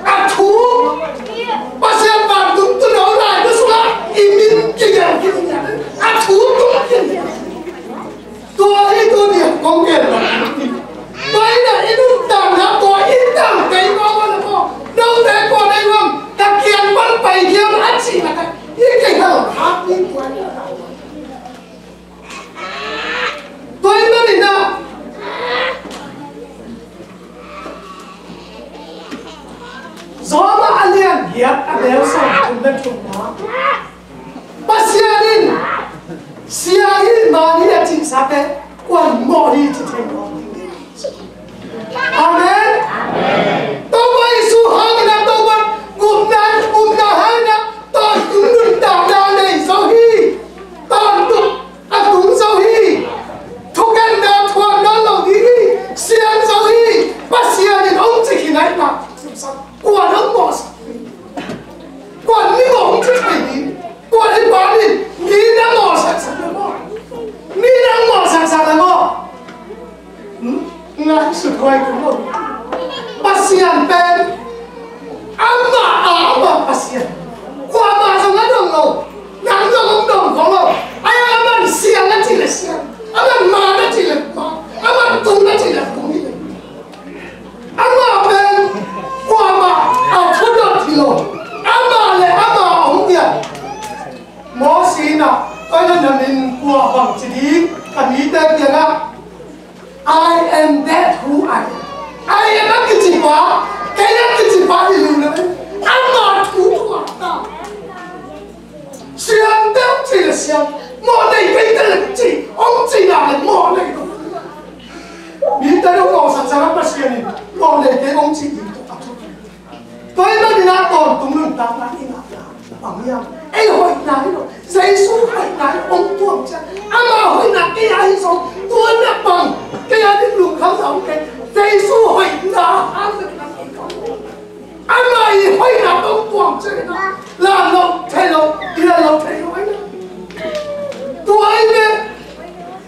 a thu. Pasian vantung tun lo lai ka sungah i min kigelh khin a thu tung khin. Tua hi tuni a kong gen. Tua hi a i nuntakna tua i tang kei maw maw na maw. Note tua na i wang ka kiang pan pai kiang a ci na ka i kei hal hak i tua hi a. Tua ahih manin ah, Rom a lian giat a neu sawmthum le thumna, Pasian in sia hi, man hi a cihsa te kuan mawh hi ci thei nawn ding. Amen. Topa Jesu hangin a Topa gupna, gupna hangin a tawntung nuntakna nei zo hi. Tawntung a tung zo hi. Thukhenna thuak nawn lo ding hi. Siang zo hi. Pasian in hong ci khin ahih manin kuan hong mawhsak hi. Kuan mi mawh hong ci thei ding. Kuan hi pa in mi na mawhsaksak na maw. Mi na mawhsaksak na maw. Hmm? Ngaihsut huai kul lo. Pasian pen amah a, amah Pasian. Kuamah zong a dong lo. Nang zong hong dong khol lo. Ai, aman siang a cih leh siang. Aman man a cih leh man. Aman tung a cih leh tung hi leh. Amah pen kuamah a thudot hi lo. Amah le amah a hong piak. Moses in ah, koi na min kua bang ci ding, ka mite kiangah, "I am that who I am." I am a kici pa, kei a kici pa hi lo na, ama thu thu a ta. Siang te hong ci le siang, mawh nei kei te le ci, hong ci na le mawh nei lo. Mite hong mawhsak sa na Pasian in, mawh nei kei hong ci ding tua a thu. Tua ahih manin a tawntung nuntakna i ngahna bang hiam? Ei hoihna hi lo. Jesu hoihna hi hong tuam ciang. Ama hoihna kei a hi zong tua na bang. Kei a ding lungkham zong kei. Jesu hoihna a ngahna. Ama i hoihna hong tuam ciang na. Lam lo, thei lo, i lam lo, thei lo, ai na. Tua ahih manin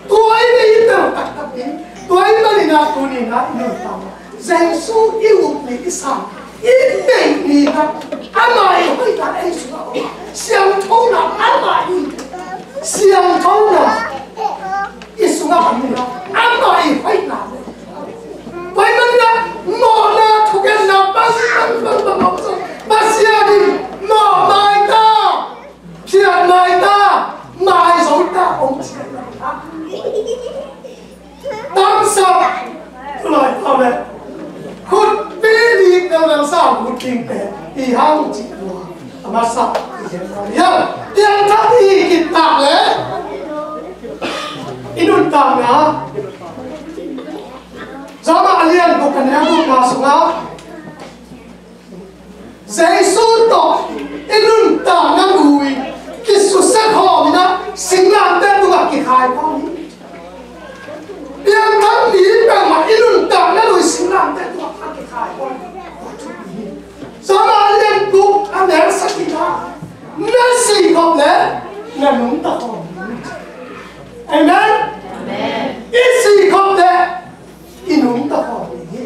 Tua hi ve i tel taktak ding. Tua ahih manin a tuni-in a i nuntakna Jesu i up ni, i sang, i neih ni-in a, ama i hoihna ei sungah om a, siangthona ama i, siangthona i sungah om ni-in a, ama i hoihna. Tua ahih manin a mawhna, thukhenna bang, bang, bang, bang, bang, Pasian in mawh mai ta. Phiat mai ta, mai zo ta, hong ci ta. Tamsap, tu lai pau le. Khutpi lik na lam sa, khut king te, i hang ci tua. A masa, i gen tua. Ya, piang thak i kit tak le. I nuntakna. Roma a lian guk a neu gukna sungah. Jesu tawh i nuntakna lui kisusia khawm in a, singlamteh tungah kikhai khawm hi. Piangthak mi peuhmah i nuntakna lui singlamteh tungah a kikhai khawm hi. Roma a lian guk a neu sagihna, na si khop leh na nungta khawm hi. Amen? Amen. I si khop leh i nungta khawm hi.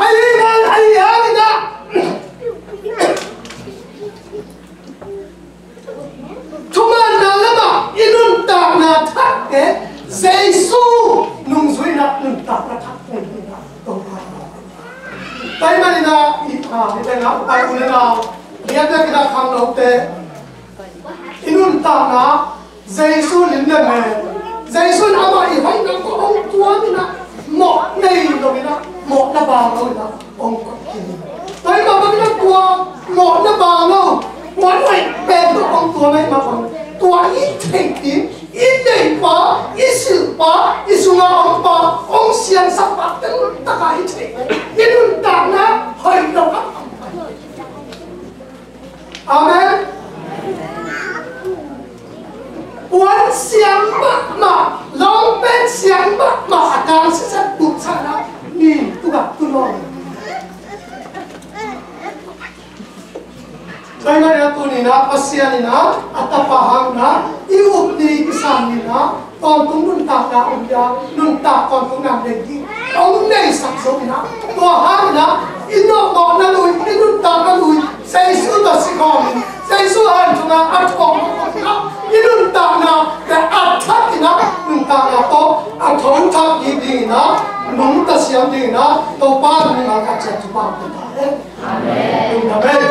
Ahi hang, ahi hangin ah, thumanna lamah i nuntakna thak teh Jesu nungzuihna nuntakna thak teh hi. Tua ahih manin ah, i, a, i tengah pai u le nau, biakna kinah khangnote, i nuntakna Jesu lim le mel, Jesu in amah i hoihna tawh hong tuam in ah, mawh nei lo in ah, mawhna baang lo in ah hong koih khin hi. Tua ahih mah bangin ah tua mawhna baang lo, tua hoih pen tawh hong tuam ahih mah bangin tua i theih ding, i neihpa, i silhpa, i sungah a ompa, hong siangsak pa, teng takah i theih, i nuntakna hoih lo a. Amen. Puan siang mahmah, lawngpen siang mahmah, a kang sisan buk sahna, ni tungah tu nawn. Tua ahih manin ah tuni-in ah Pasian in ah a tapa hangin ah i up ni, i san ni-in ah tawntung nuntakna om dia, nuntak tawntungna nei ding hong neisak zo in ah, tua hangin ah i nawhmawhna lui, i nuntakna lui Jesu tawh sikhawm in, Jesu hanthawn a thawh in ah i nuntakna te a thak in ah, nuntakna tawh a tho thak ding in ah nungta siam ding in ah Topa in mimal khat ciat thupha hong pia ta hen. Amen. Amen.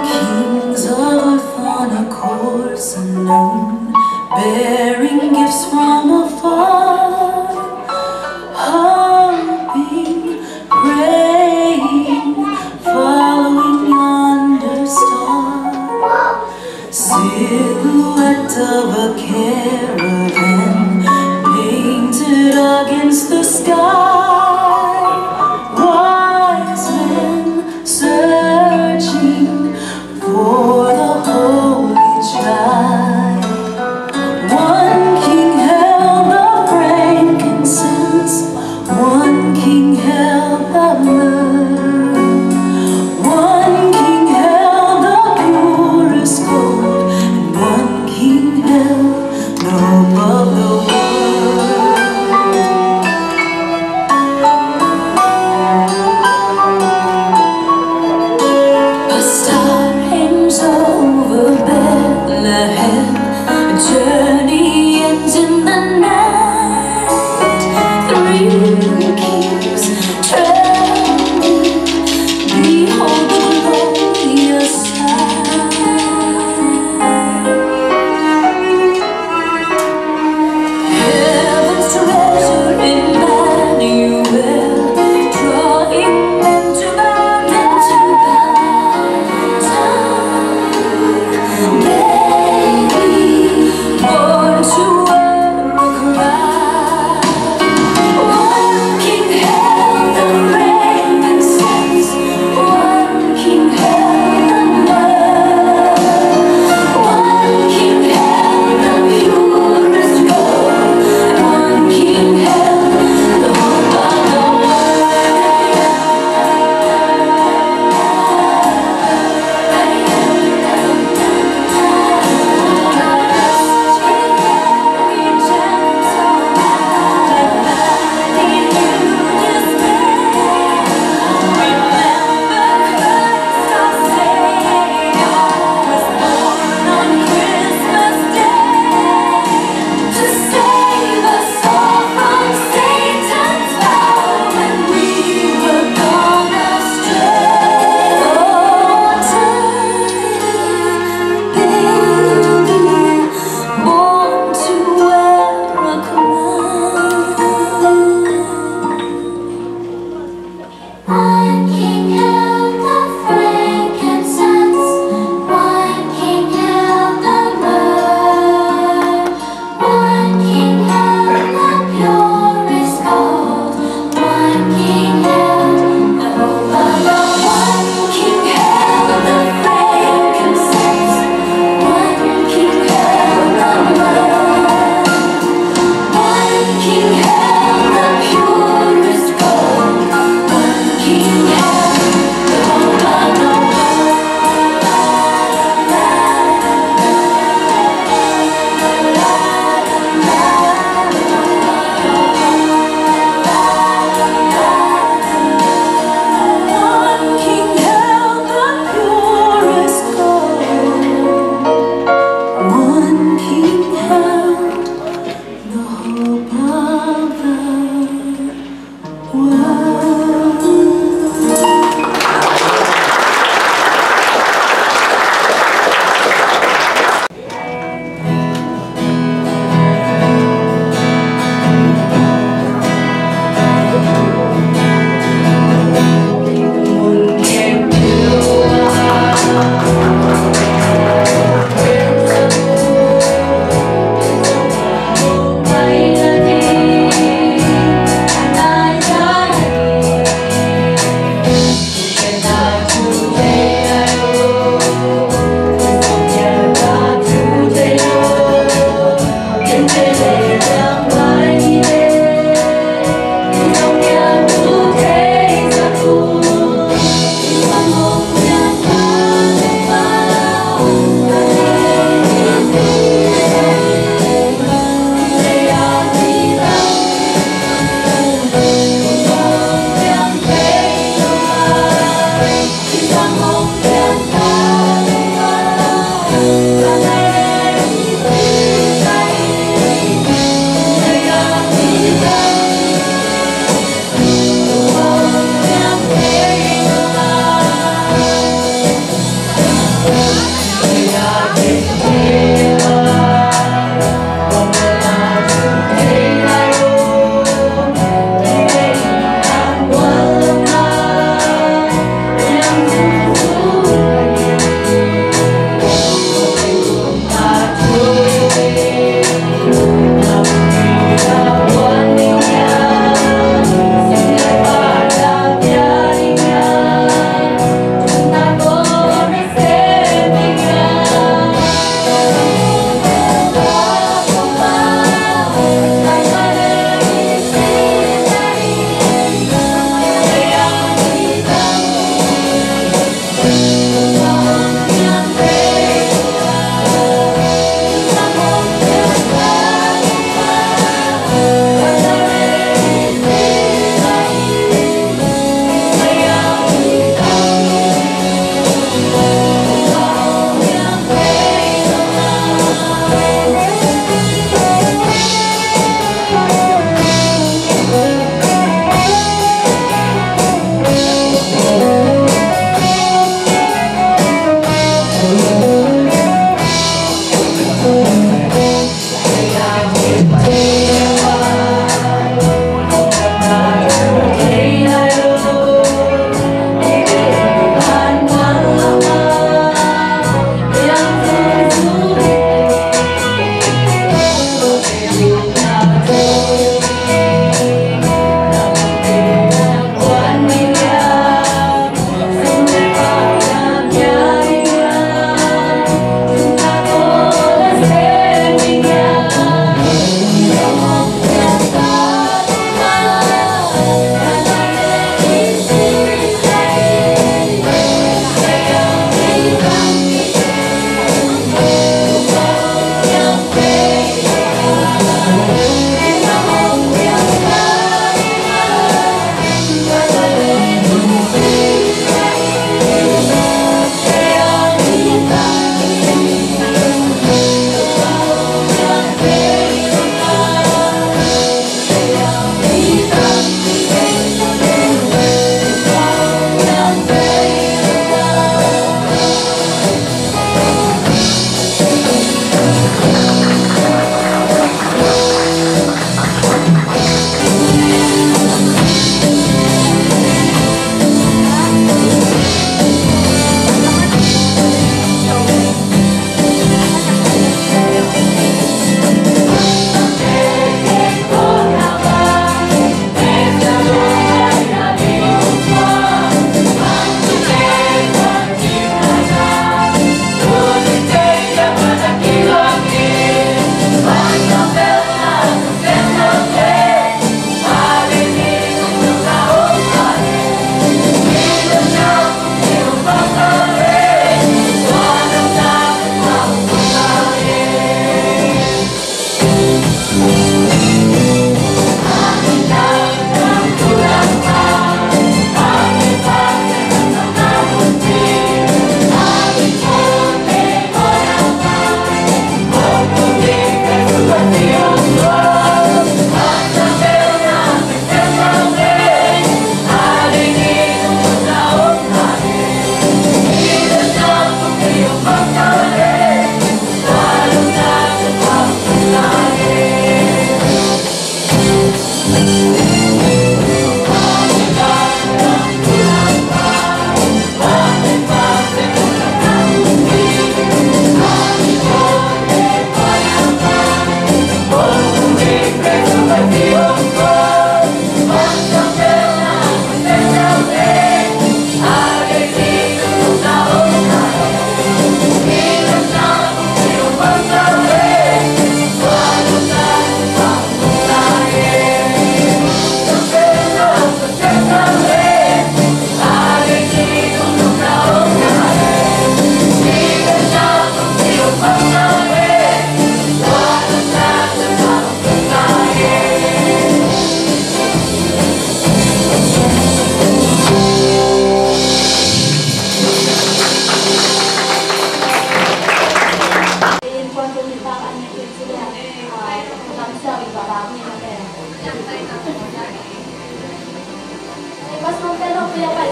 Kings of earth on a course unknown, bearing gifts from afar, hoping, praying, following yonder star. Silhouette of a caravan painted against the sky. Wise men searching for the Holy Child. One king held the frankincense, one king held the myrrh, one king held the purest gold, and one king held the hope of the world.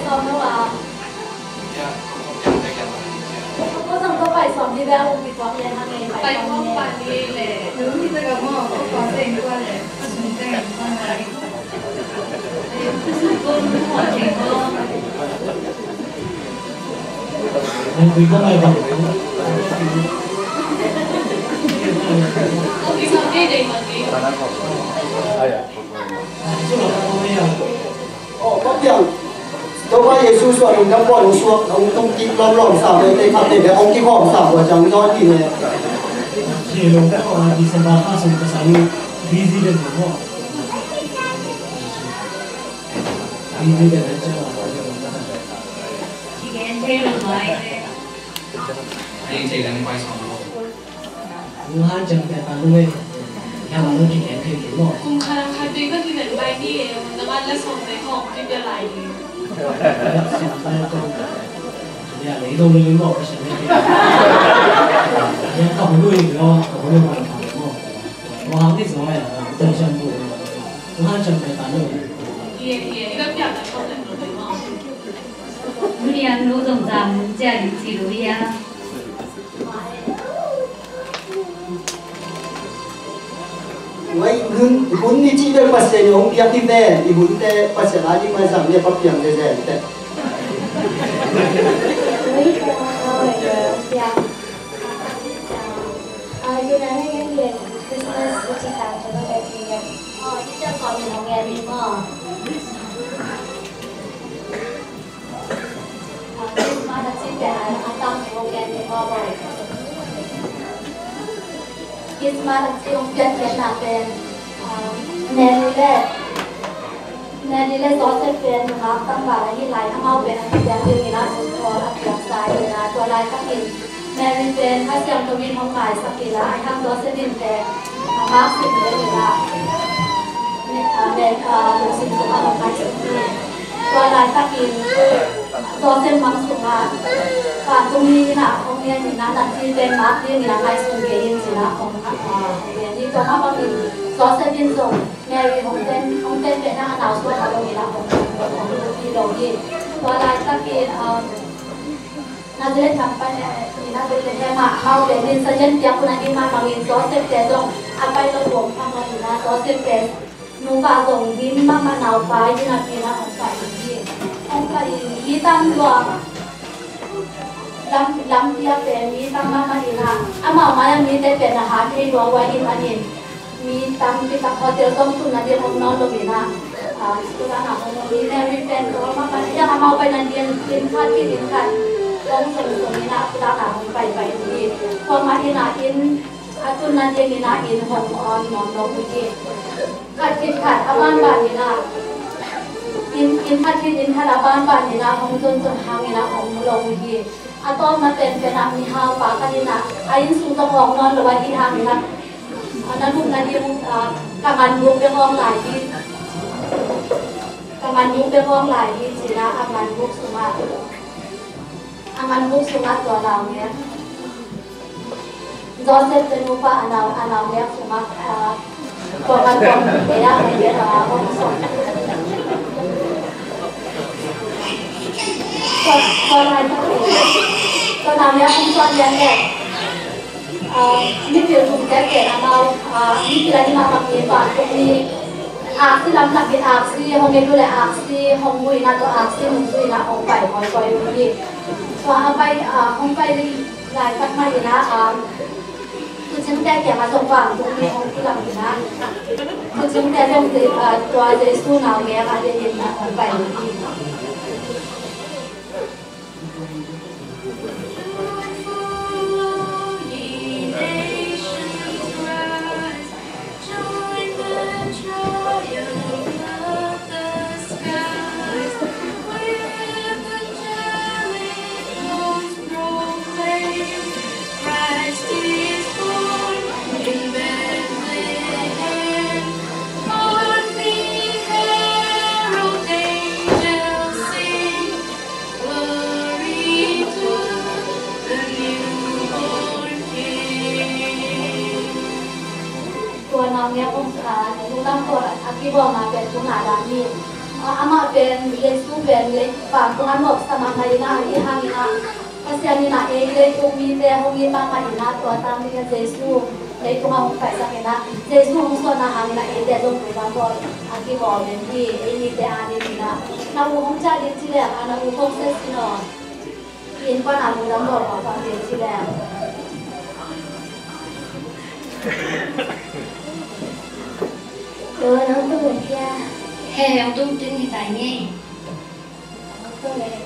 Sawm lo a. Ko zong ko pai sawm ni bel ong kituak lian hang e, pai sawm ni. Pai sawm ni le. Nung hi ta ka mo, ko pai sawm ni le. Ko sawm ni le. Aw, Papiang, Topa Jesu suah lungdam pawl hong suak, hong tung kik lawmlawm sa, mete khat tete hong kikhawm sa, hua ciang zawn ti ne. Hi lo, December kha sung ka sang busy den mo. Busy den. Kum khat khat ding ka kilen bai ni e, na ngan la sawm ding hong kipia lai ding. Nuliang nu zong zang mun cia ding ci lu ia. Wai, hun, hun ni ci bel Pasian hong piak hi ve, i hunte Pasian a ding mai zang ne Papiang zenzen te. Wai, uh, uh, uh, uh, uh, Christmas, Christmas, Christmas, Christmas a cih pen a tam hong gen ni maw. Christmas a cih hong piankhiatna pen, ah, Mary le, Mary le Joseph pen nungak tangval ahi lai, amau pen a kipiak dingin a sungkuan a piaksa hi a, tua laitakin Mary pen Kha Siangtho in hong maisak hi a, ahi hang Joseph in pen a mak sim ding hi a, a, a, lungsim sungah hong maisak hi. Tua laitakin Joseph mang sungah vantung mi in a hong ngen hi a, natna pen mak dingin a ngaihsun kei in ci-in a hong, a, hong ngen hi. Tua mah bangin Joseph in zong Mary hong ten, hong ten pen a nau suak a lo hi a, hong, hong, hong lut hi lo hi. Tua laitakin, um, Nazareth lam pan, eh, i Nazareth lam ah amau pen in sazian piak un a ding mah bangin Joseph te zong a pai lo buang pha mah in a, Joseph pen nupa zong dim mahmah, naupai hi napi in a hong pai in hi. Hong pai in hi tam lua, lam, lampi ah pen mi tam mahmah in a, amau mai a mite pen a hat thei lua, huai hi manin mi tampi tak hotel zong tunna ding om nawn lo in a, ah, tu dan a hong om hi. Mary pen tawm a, hiang amau paina ding inn khat, inn khat hong zong zong in a, tu dan a hong paipai hi. Kuamah in a inn a tunna ding in a inn hong awn nawn lo hi. Khat khit khat a banban in a, inn, inn khat khit inn khat a banban in a hong zon zon hang in a hong mu lo hi. A tawpna penpen ah mihaupa khat in a, a inn sung tawh hawk nawn lo ahih hangin a, a na lupna ding, a, ka nganbuk bek hawng lai hi. Ka nganbuk bek hawng lai hi ci-in a, a nganbuk sungah, a nganbuk sungah tua naungek. Joseph te nupa a nau, a naungek sungah, a, Kong an kong, kei a kong kei a kong song. Kong, kong an kong kei a kong song yan le. Ah, mipil tung te kei a mau, ah, mipil a ni ma bang ni pa tung ni. Aksi lam lak ni aksi, hong e tu le aksi, hong bui na to aksi, hong bui na hong pai, hong pai ni. So a pai, ah, hong pai ni lai tak ma ni na, ah, Tucing te kiangah zong vantung mi hong kilang hi na. Tucing te zong Je-, ah, tua Jesu naungek a dingin hong pai hi. Join the triumph of the skies with angelic tones proclaim, Christ is born in Bethlehem. On the herald angels sing, Glory to the newborn King. Tua naungek hong, ah, lungdam tua a kibawlna pen tua na dan hi. Amah pen, Jesu pen lei, vantung a nopsa mahmah in ah, ahi hangin ah Pasian in ah ei leitung mite hong it mahmah in ah, tua tang dingin Jesu leitung ah hong paisak in ah, Jesu hong suahna hangin ah eite zong tua bang bawl a kibawl den hi. Ei mite adingin ah na u hong ciah ding ci leng, a na u thong set sin aw. Inn pan a lungdam bawl khawh khawh ding ci leng. Tua nang tung le kia. He, he, hong tung tin hi tai ngei. Hong tung le kia.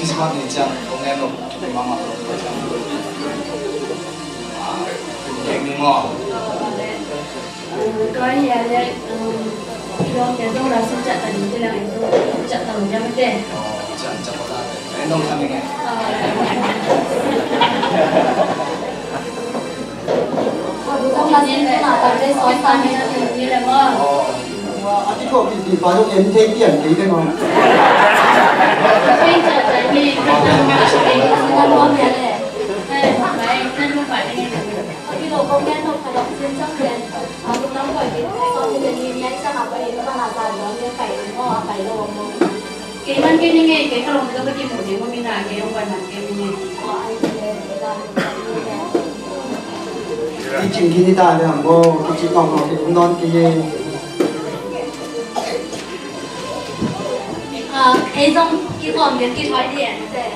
Christmas ni ciang kong en lo, kong en lo. Kong en lo. Tua hi a le, i lawmte zong la sum ciah ta ding ci leng, en zong ciah ta lo ding mate. En zong ciah ta ding. Ni le maw. A ti ko pi pi pa zong en thei pian kei le maw. Kei ciah ta ding. Kei lo kong gen nop kha dong sin ciang pen, a, lungdam koi kit, sawm ni le nih nai ciang a pai in, pan a zan dong gen pai in maw, a pai lo maw. Kei man kei ni ngei, kei ka lawm tawh ka kimuh ding maw, mi na kei hong pai man kei ni ngei. Aw, ai ni le, kei la, kei ni le. Kicing kini ta le hang maw, kicing ngau ngau kei um nawn kei ngei. A, ei zong kikawm ding kithoi ding en te.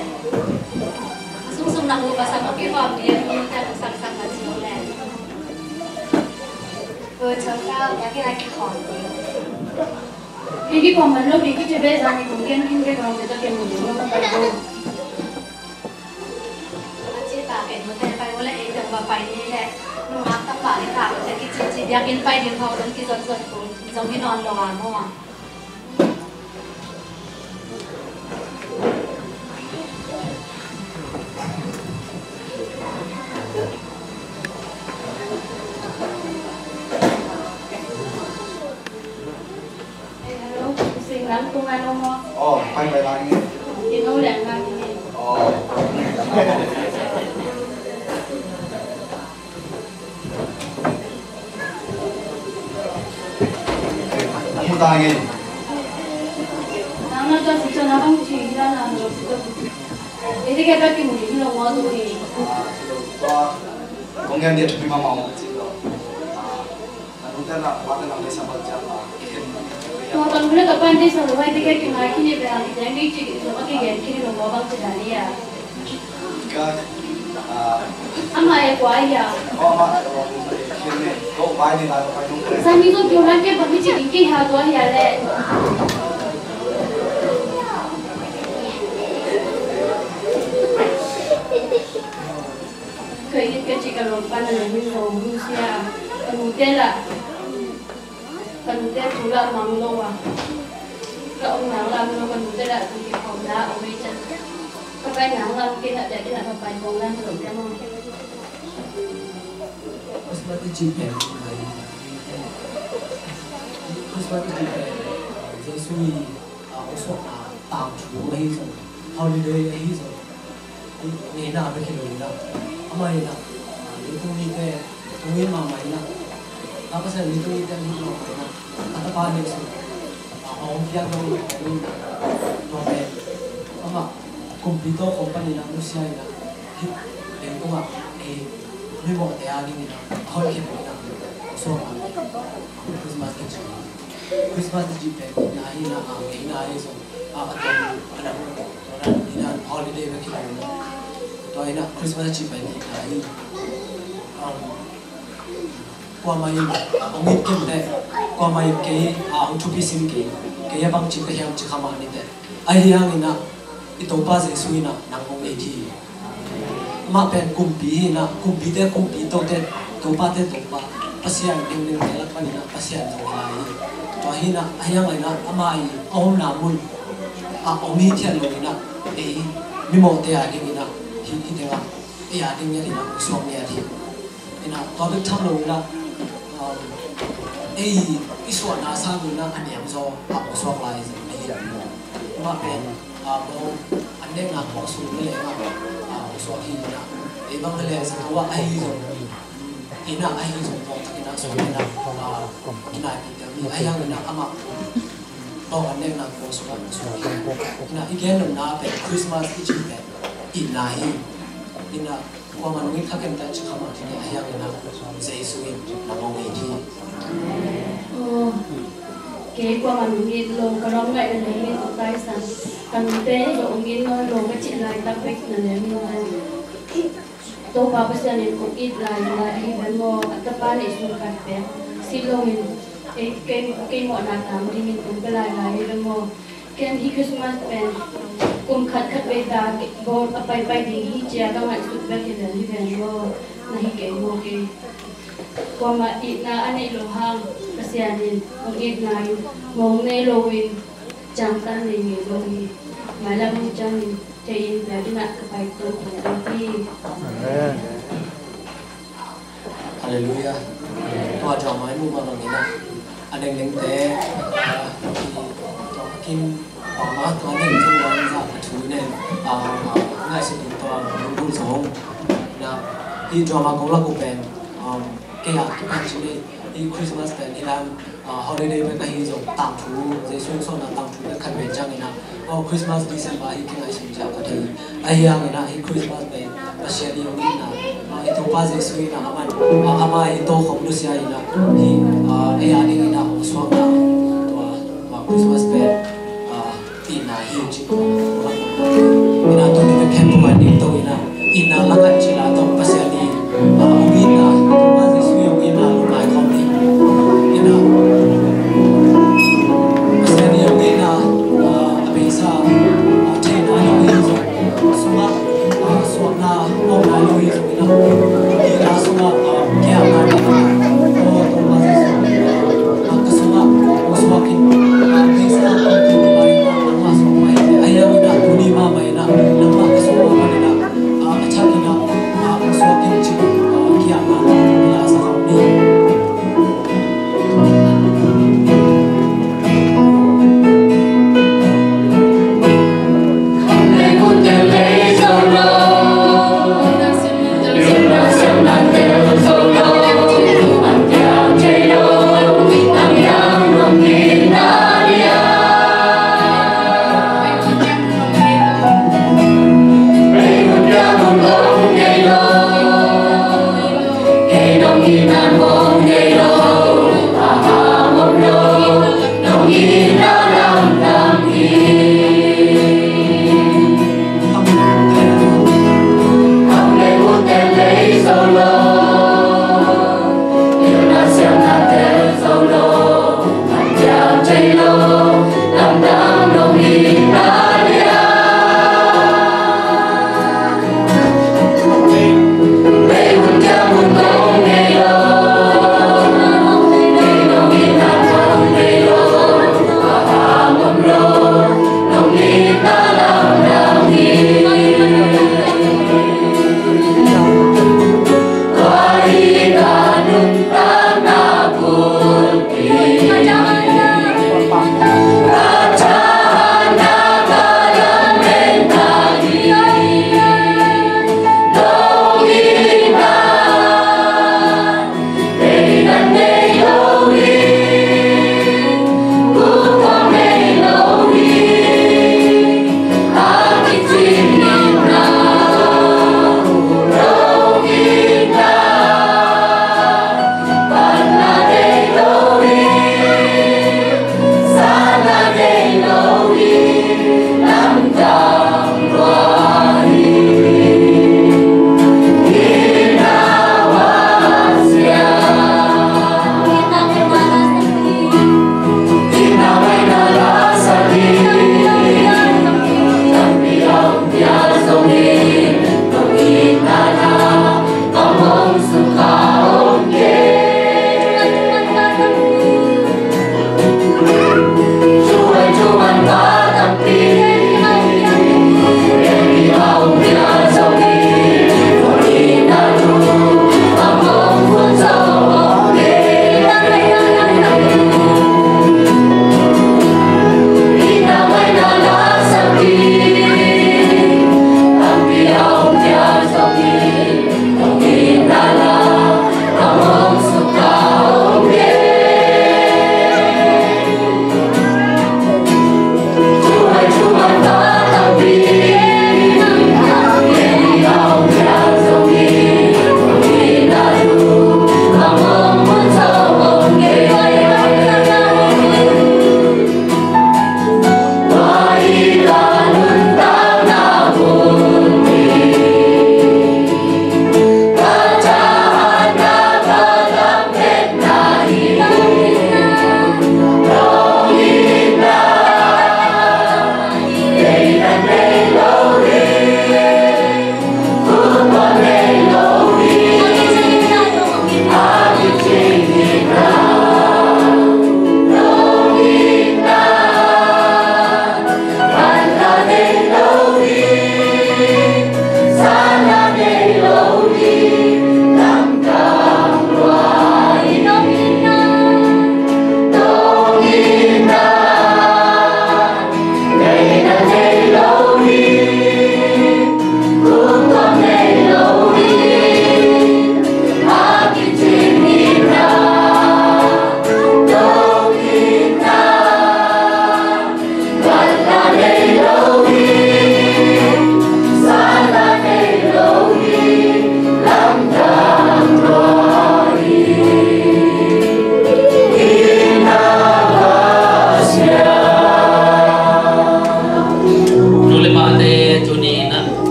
Sungsung na mu pasal mah kikhawm ding, mu te mu sangsang na ci uh leh. Oi, chau kau, ya ki lai kikhawm ding. Hei kikhawm man lo ding kici ve zan ni kong gen in ve kong te ta ken mu ding lo ka pai lo. A ci ta ken mu te pai lo leh ei te va pai ni leh. Nungak tapa ni ta mu te kici ci biakinn pai ding khawm dong kizon zon kong zong hi nawn lo a maw. Hello, sing lam tung ano mo? Oh, pai pai lang ni. Ino lang lang ni. Oh. Mu ta ngei. Nang na tua si tua na bang ci hi la na lo si tua. Ete ke ta ki mu hi lo ngua tu hi. Ah, tua. Kong gen dia thupi mama ong ci lo. Ah, na nung ta na wa ta nang le sa bang cia ma. Tua ta nung le ka pan te sa lo hai te ke ki ngai ki ni be ang ki te ngai ci ki lo ma ki gen ki ni lo ngua bang ci da ni ya. Ka, ah, ama e kua ya. Ama, ah, kene, ko bai ni la ko bai nung. Sa mi ko kyo lan ke ba mi ci ki ha tua ya le. Ka it ka ci ka lawm pan a na min lo hun sia. Ka nu te la. Ka nu te tu la mang lo a. Ka om nang la mang lo ka nu te la tu ki khom na om ei chan. Ka pai nang la ki na ja ki na ka pai kong lan lo te mang. Christmas i ci pen. Christmas i ci pen. Jesu i a, hong suahna tangthu ahi zong, holiday ahi zong, ngeina bek hi lo in ah, amah in ah, leitung mite hong it mahmah in ah, ta Pasian leitung mite hong it mahmah in ah, a tapa neih sung, a hong piak dong in ah, tua pen amah kumpi tawh khong panin ah nusia in ah, hih leitungah ei mimawhte a dingin ah a hoih khempeuh in ah hong suak a, Christmas kici. Christmas i cih pen itna hi in ah, a, ngeina hi zong, a, a tom, a dang, tua dan hi in ah, holiday bek hi lo in ah. Tua in ah Christmas i cih pen itna hi. Um, kuamah in, a, hong it kei teh, kuamah in kei, a, hong thupi sim kei, kei a bangci ka hiam ci kha mah ni teh. Ahi hangin ah, i Topa Jesu in ah nang hong it hi. Amah pen kumpi hi in ah, kumpite kumpi, tote, topate Topa, Pasian dingdingte lak panin ah Pasian zong hi lai hi. Tua hi in ah, ahi hang in ah, amah i a omna mun ah om hithiat lo in ah, ei mimawhte a dingin ah, hih, hih tengah ei a ding ngiat in ah hong suak ngiat hi. In ah, tua bek tham lo in ah, um, ei i suahna sang in ah a niam zaw ah hong suak lai hi. Amah pen, a, bawng an nekna kua sung le leng ah, a, suak hi in ah, ei bang le leng sa tua ahi zong, in ah ahi zong bawng tak in ah suak in ah, a, in ah pi teng hi ahi hang in ah amah bawng an nekna kua sung ah suak hi in ah, i gen nopna pen Christmas i cih pen itna hi in ah, kuamah nong it kha ken teh ci kha mah ni, ahi hangin ah Jesu in nang hong it hi. Aw, kei kuamah nong it lo, ka rom ngaih na lei in ong taisan. Ka nute in zong ong it nawn lo ka cih laitak bek na lem in ah, Topa Pasian in kong it lai lai ahi ve maw, a tapa neih sung khat pen si lo in, ei, kei, kei mawhna tang dingin ong pia lai lai ahi ve maw. Ken hih Christmas pen kum khat khat vei ta bawl a paipai ding hi ci-a ka ngaihsut bek hi lel hi ven maw, na hi kei maw kei. Kuamah itna a neih loh hang Pasian in hong itna in mawng nei loin ciangtan nei ngei lo hi. Mailam hong ciangin thei in biakinn ah ka pai tuan tuan hi. Amen. Halleluiah. Tua drama i muh mah bangin ah, a dengdengte, ah, i, tua kim, tua mah tua deng zong tua in zah a thu nen, ah, ah, ngaihsut in tua lungdam zong. Na, i drama kong lak uh pen, um, kei a kipan cin i, i Christmas pen i lam, ah, holiday bek ahi zong tangthu, Jesu hong suahna tangthu bek khat pen ciangin ah, oh, Christmas, December hi kingaihsun ciah ka thei. Ahi hangin ah hih Christmas pen Pasian i hong itna, ah, i Topa Jesu in ah aman, ah, amah i tokhom nusia in ah, hih, ah, ei a dingin ah hong suakna, tua, tua Christmas pen, ah, itna hi ci. Ina tuni ka khen tua ding to ina, itna lakah cila tawh Pasian i, ah, hong itna, Topa Jesu i hong itna lungngai khawm ni. Ina Pasian i hong itna, ah, a beisa, ah, theihna lo hi zong, sungah, ah, suahna awkna lo hi zong ina, itna sungah, ah, kiamna ni, oh, Topa Jesu.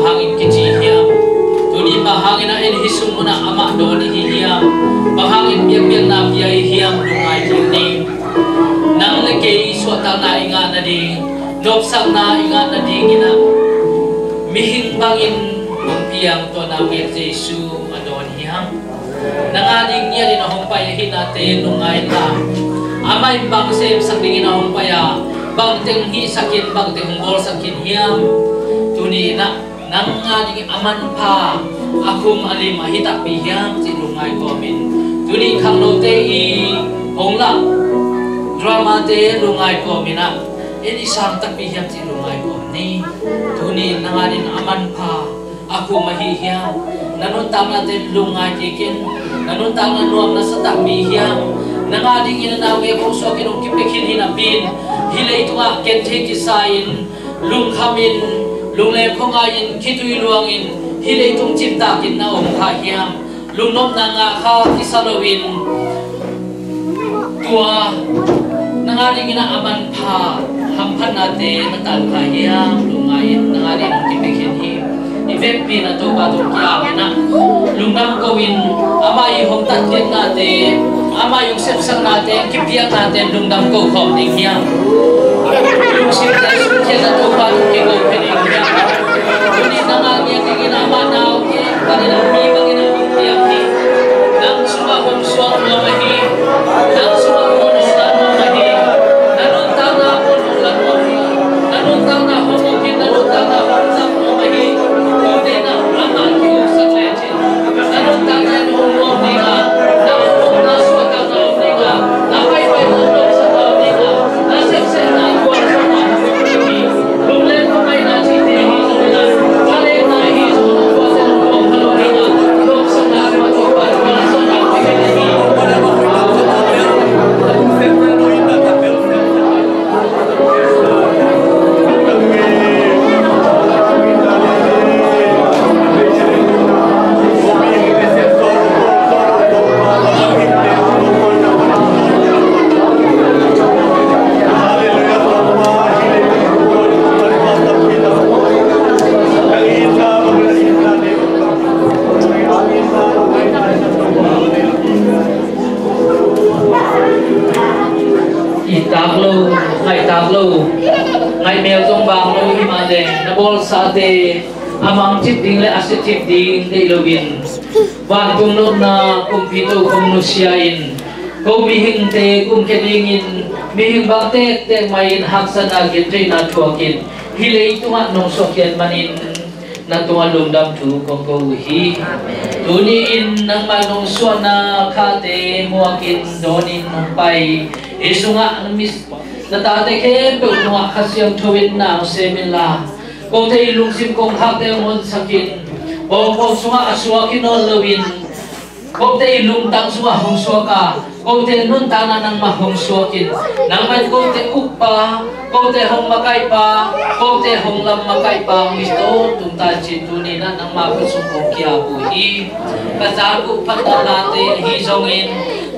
hangin kici hiam? Tuni bang hangin ah en hih sung munah amah dawn i hi hiam? Bang hangin biakpiakna pia i hiam? Lungngai kik ni. Nang le kei suahtakna i ngah nading, nopsakna i ngah nadingin ah mihing bangin hong piang tua naungek Jesu a dawn hiam? Nang a ding ngiatin a hong pai ahihnate lungngai inla, amah in bang semsak dingin a hong pai a, bangteng hihsak in, bangteng hong bawlsak khin hiam? Tuni in ah nang a dingin a manpha, a khum a lim ahi takpi hiam cih lungngai kawmin, tuni khangnote i hong lah dramate lungngai kawmin ah, en i sang takpi hiam cih lungngai kawm ni. Tuni in nang a dingin a manpha, a khum ahi hiam? Na nuntaknate lungngai kik in. Na nuntakna nuam na sa takpi hiam? Nang a dingin a naungek hong suak in hong kipia khin hi napi in, hih leitungah genthei kisa in, lungkham in, lungleng khua ngai in, khitui luang in, hih leitung cimtak in na om kha hiam? Lungnopna ngah kha kisa loin, tua nang a dingin ah a manpha hamphatnate na tan kha hiam? Lungngai in, nang a dingin hong kipia khin hi. I vekpi in ah Topa tung ki-ap in ah, lungdam ko in, amah i hong tatpiaknate, amah i hong sepsaknate, kipiaknate lungdam ko khawm ding hiam? Lungsimte sungkhiat in ah Topa tung kiko khin ding hiam? Tuni nang a ngiat dingin amah na hong kik panin ah mi bangin ah hong piang hi. Nang sungah hong suak nuam ahi. Nang sungah hong nolh nuam ahi. Na nuntakna hong nolh nuam hi. Na nuntakna hong uk in, na nuntakna hong zang nuam ahi. Tuni in ah amah ki-uksak lecin, na nuntakna in hong nuam ding a, na hong ukna suahtakna om ding a, na paipaina nopsakna om ding a, na sepsepna gualzawhna om ding hi. I tak lo, ngaih tak lo, ngaih mel zong bang lo hi mah leh, na bawlsate a mang cip ding le a sia cip ding deih loin, vantung nopna kumpi tokhom nusia in, ko mihingte kumkhia dingin, mihing bang tektek mah in haksatna gentheihna thuakin, hih leitungah nong suahkhiat manin na tungah lungdam thu kong ko uh hi. Tuni in nangmah nong suahna khate muakin dawnin hong pai. Hih sungah na mis-, na tate khempeuh tungah Kha Siangtho in na hong sem inla, kote i lungsim kongkhakte hong honsak in, pawngkawm sungah a suak hi nawn loin, kote i lungtang sungah hong suak a, kote nuntakna nangmah hong suak in, nangmah in kote ukpa, kote hong makaihpa, kote hong lam makaihpa hong hi tawntung ta ci. Tuni in ah nangmah khut sung kong ki-ap uh hi. Ka zak uh phatna late ahi zongin,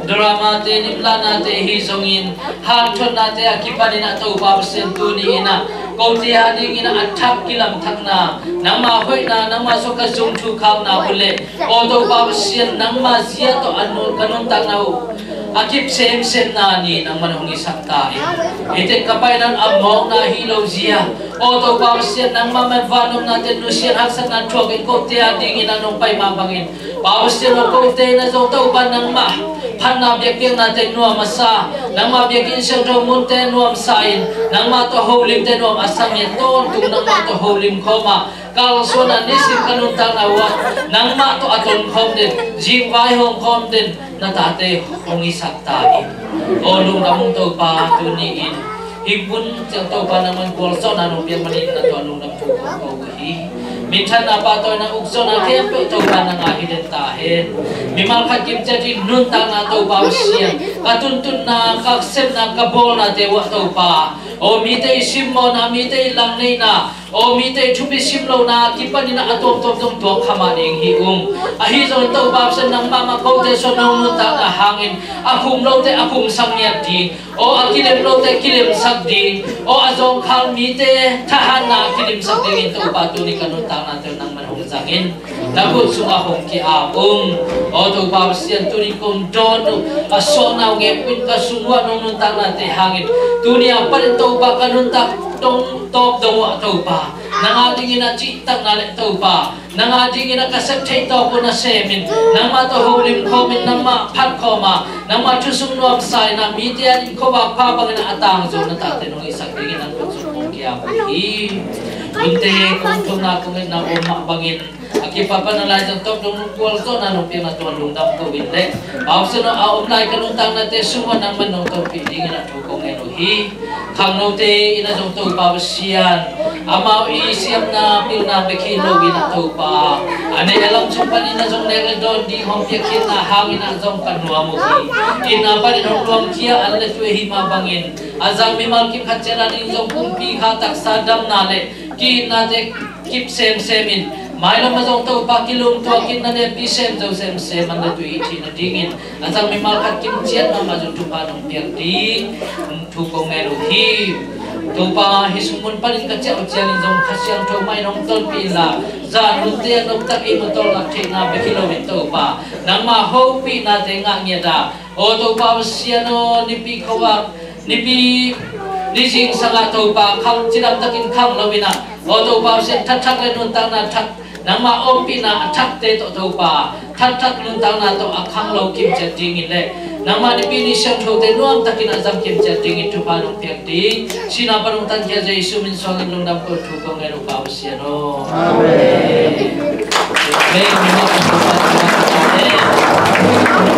dramate, nimlahnate ahi zongin, hanthotnate a kipanin ah Topa Pasian tuni in ah kote a dingin ah a thak kilamthakna, nangmah hoihna, nangmah sung ka zung thukhakna uh leh, aw Topa Pasian, nangmah zia tawh a nun, ka nuntakna uh a kip semsemna ni nangmah hong hisak ta in. Hih teng ka paina in a mawkna hi lo zia, aw Topa Pasian, nangmah man vannopnate nusia in haksatna thuakin kote a dingin ah nong pai mah bangin, Pa Pasian aw, kote na zong Topa nangmah phatna biakpiaknate nuam a sa, nangmah biakinn siangtho munte nuam sa in, nangmah tawh holimte nuam a sa ngiat tawntung, nangmah tawh holim khawm a, kalsuan a nisim ka nuntakna uh ah nangmah tawh a ton khawm den, zingvai hawm khawm den na tate hong hisak ta in. Aw lungdam ung Topa, tuni in hih hun ciang Topa nangmah in gualzawhna nong piak manin na tungah lungdam thu kong ko uh hi. Minthanna, pahtawina, ukzawhna khempeuh Topa nang a hi den ta hen. Mimal khat kim ciat i nuntakna Topa Pasian, ka tuntunna, ka sepna, ka bawlnate uh ah Topa Aw mite i simmawhna, mite i langneihna, aw mite i thupi simlohna kipanin a tuamtuam zong tuak kha mah ding hi ung. Ahi zongin Topa Pasian, nangmah mah kote suan nong nuntakna hangin a khum lote a khumsak ngiat ding, aw a kilem lote kilemsak ding, aw a zawngkhal mite thahatna a kilemsak dingin Topa tuni ka nuntaknate nangman hong zangin na khut sungah hong ki-ap ung. Aw Topa Pasian, tuni kong dawn uh a suahna uh ngekin ka sung uh a nong nuntaknate hangin tuni a panin Topa ka nuntak dong tawp dong uh ah Topa, nang a dingin a cihtakna le Topa, nang a dingin a ka sep theih tawp uh na semin, nangmah tawh holim khawmin, nangmah phat khawma, nangmah thusung nuamsa in a mite a din khuavak pha bangin a tangzawna tate nong hisak dingin nang khut sung kong ki-ap uh hi. Hunte kong thumna kong etna om mah bangin a kipat pan a lai zong tawp dong nung kual zawhna nong piakna tuan lungdam ko in le, Pasian aw a om lai ka nuntaknate sungah nangman nong tonpih dingin a thu kong ngen uh hi. Khangnote in a zong Topa Pasian, amau i siamna pilna bek hi loin a Topa, a neh a lam sung panin a zong nek le dawn ding hong piakkhiatna hangin a zong ka nuam uh hi. Itna panin hong luangkhia an le tui ahi mah bangin a zang mimal kim khat ciat a ding zong pumpi kha taksa damna le ki-itnate kip semsem in, mailam a zong Topa kilumtuak in na lianpi sem zo semsem an le tui i thih nadingin a zang mimal khat kim ciat mahmah zong thupha nong piak ding thu kong ngen uh hi. Topa, hih sung mun panin ka ciah uh ciangin zong Kha Siangtho mah in hong tonpih inla, zan hunte a noptak i mutolh ngak theihna bek hi loin Topa, nangmah hopihnate ngah ngiat a, aw Topa Pasian aw, nipi khuavak, nipi, ni zingsangah Topa khang cidamtakin khang loin a, aw Topa Pasian, thatthak le nuntakna thak, nangmah ompihna a thakte tawh Topa, thatthak nuntakna tawh a khang lo kimciat dingin le nangmah nipi ni siangthote nuamtakin a zang kimciat dingin thupha nong piak ding, sihna pan hong tankhia Jesu min suangin lungdam ko thu kong ngen uh Pa Pasian aw. Amen. Amen.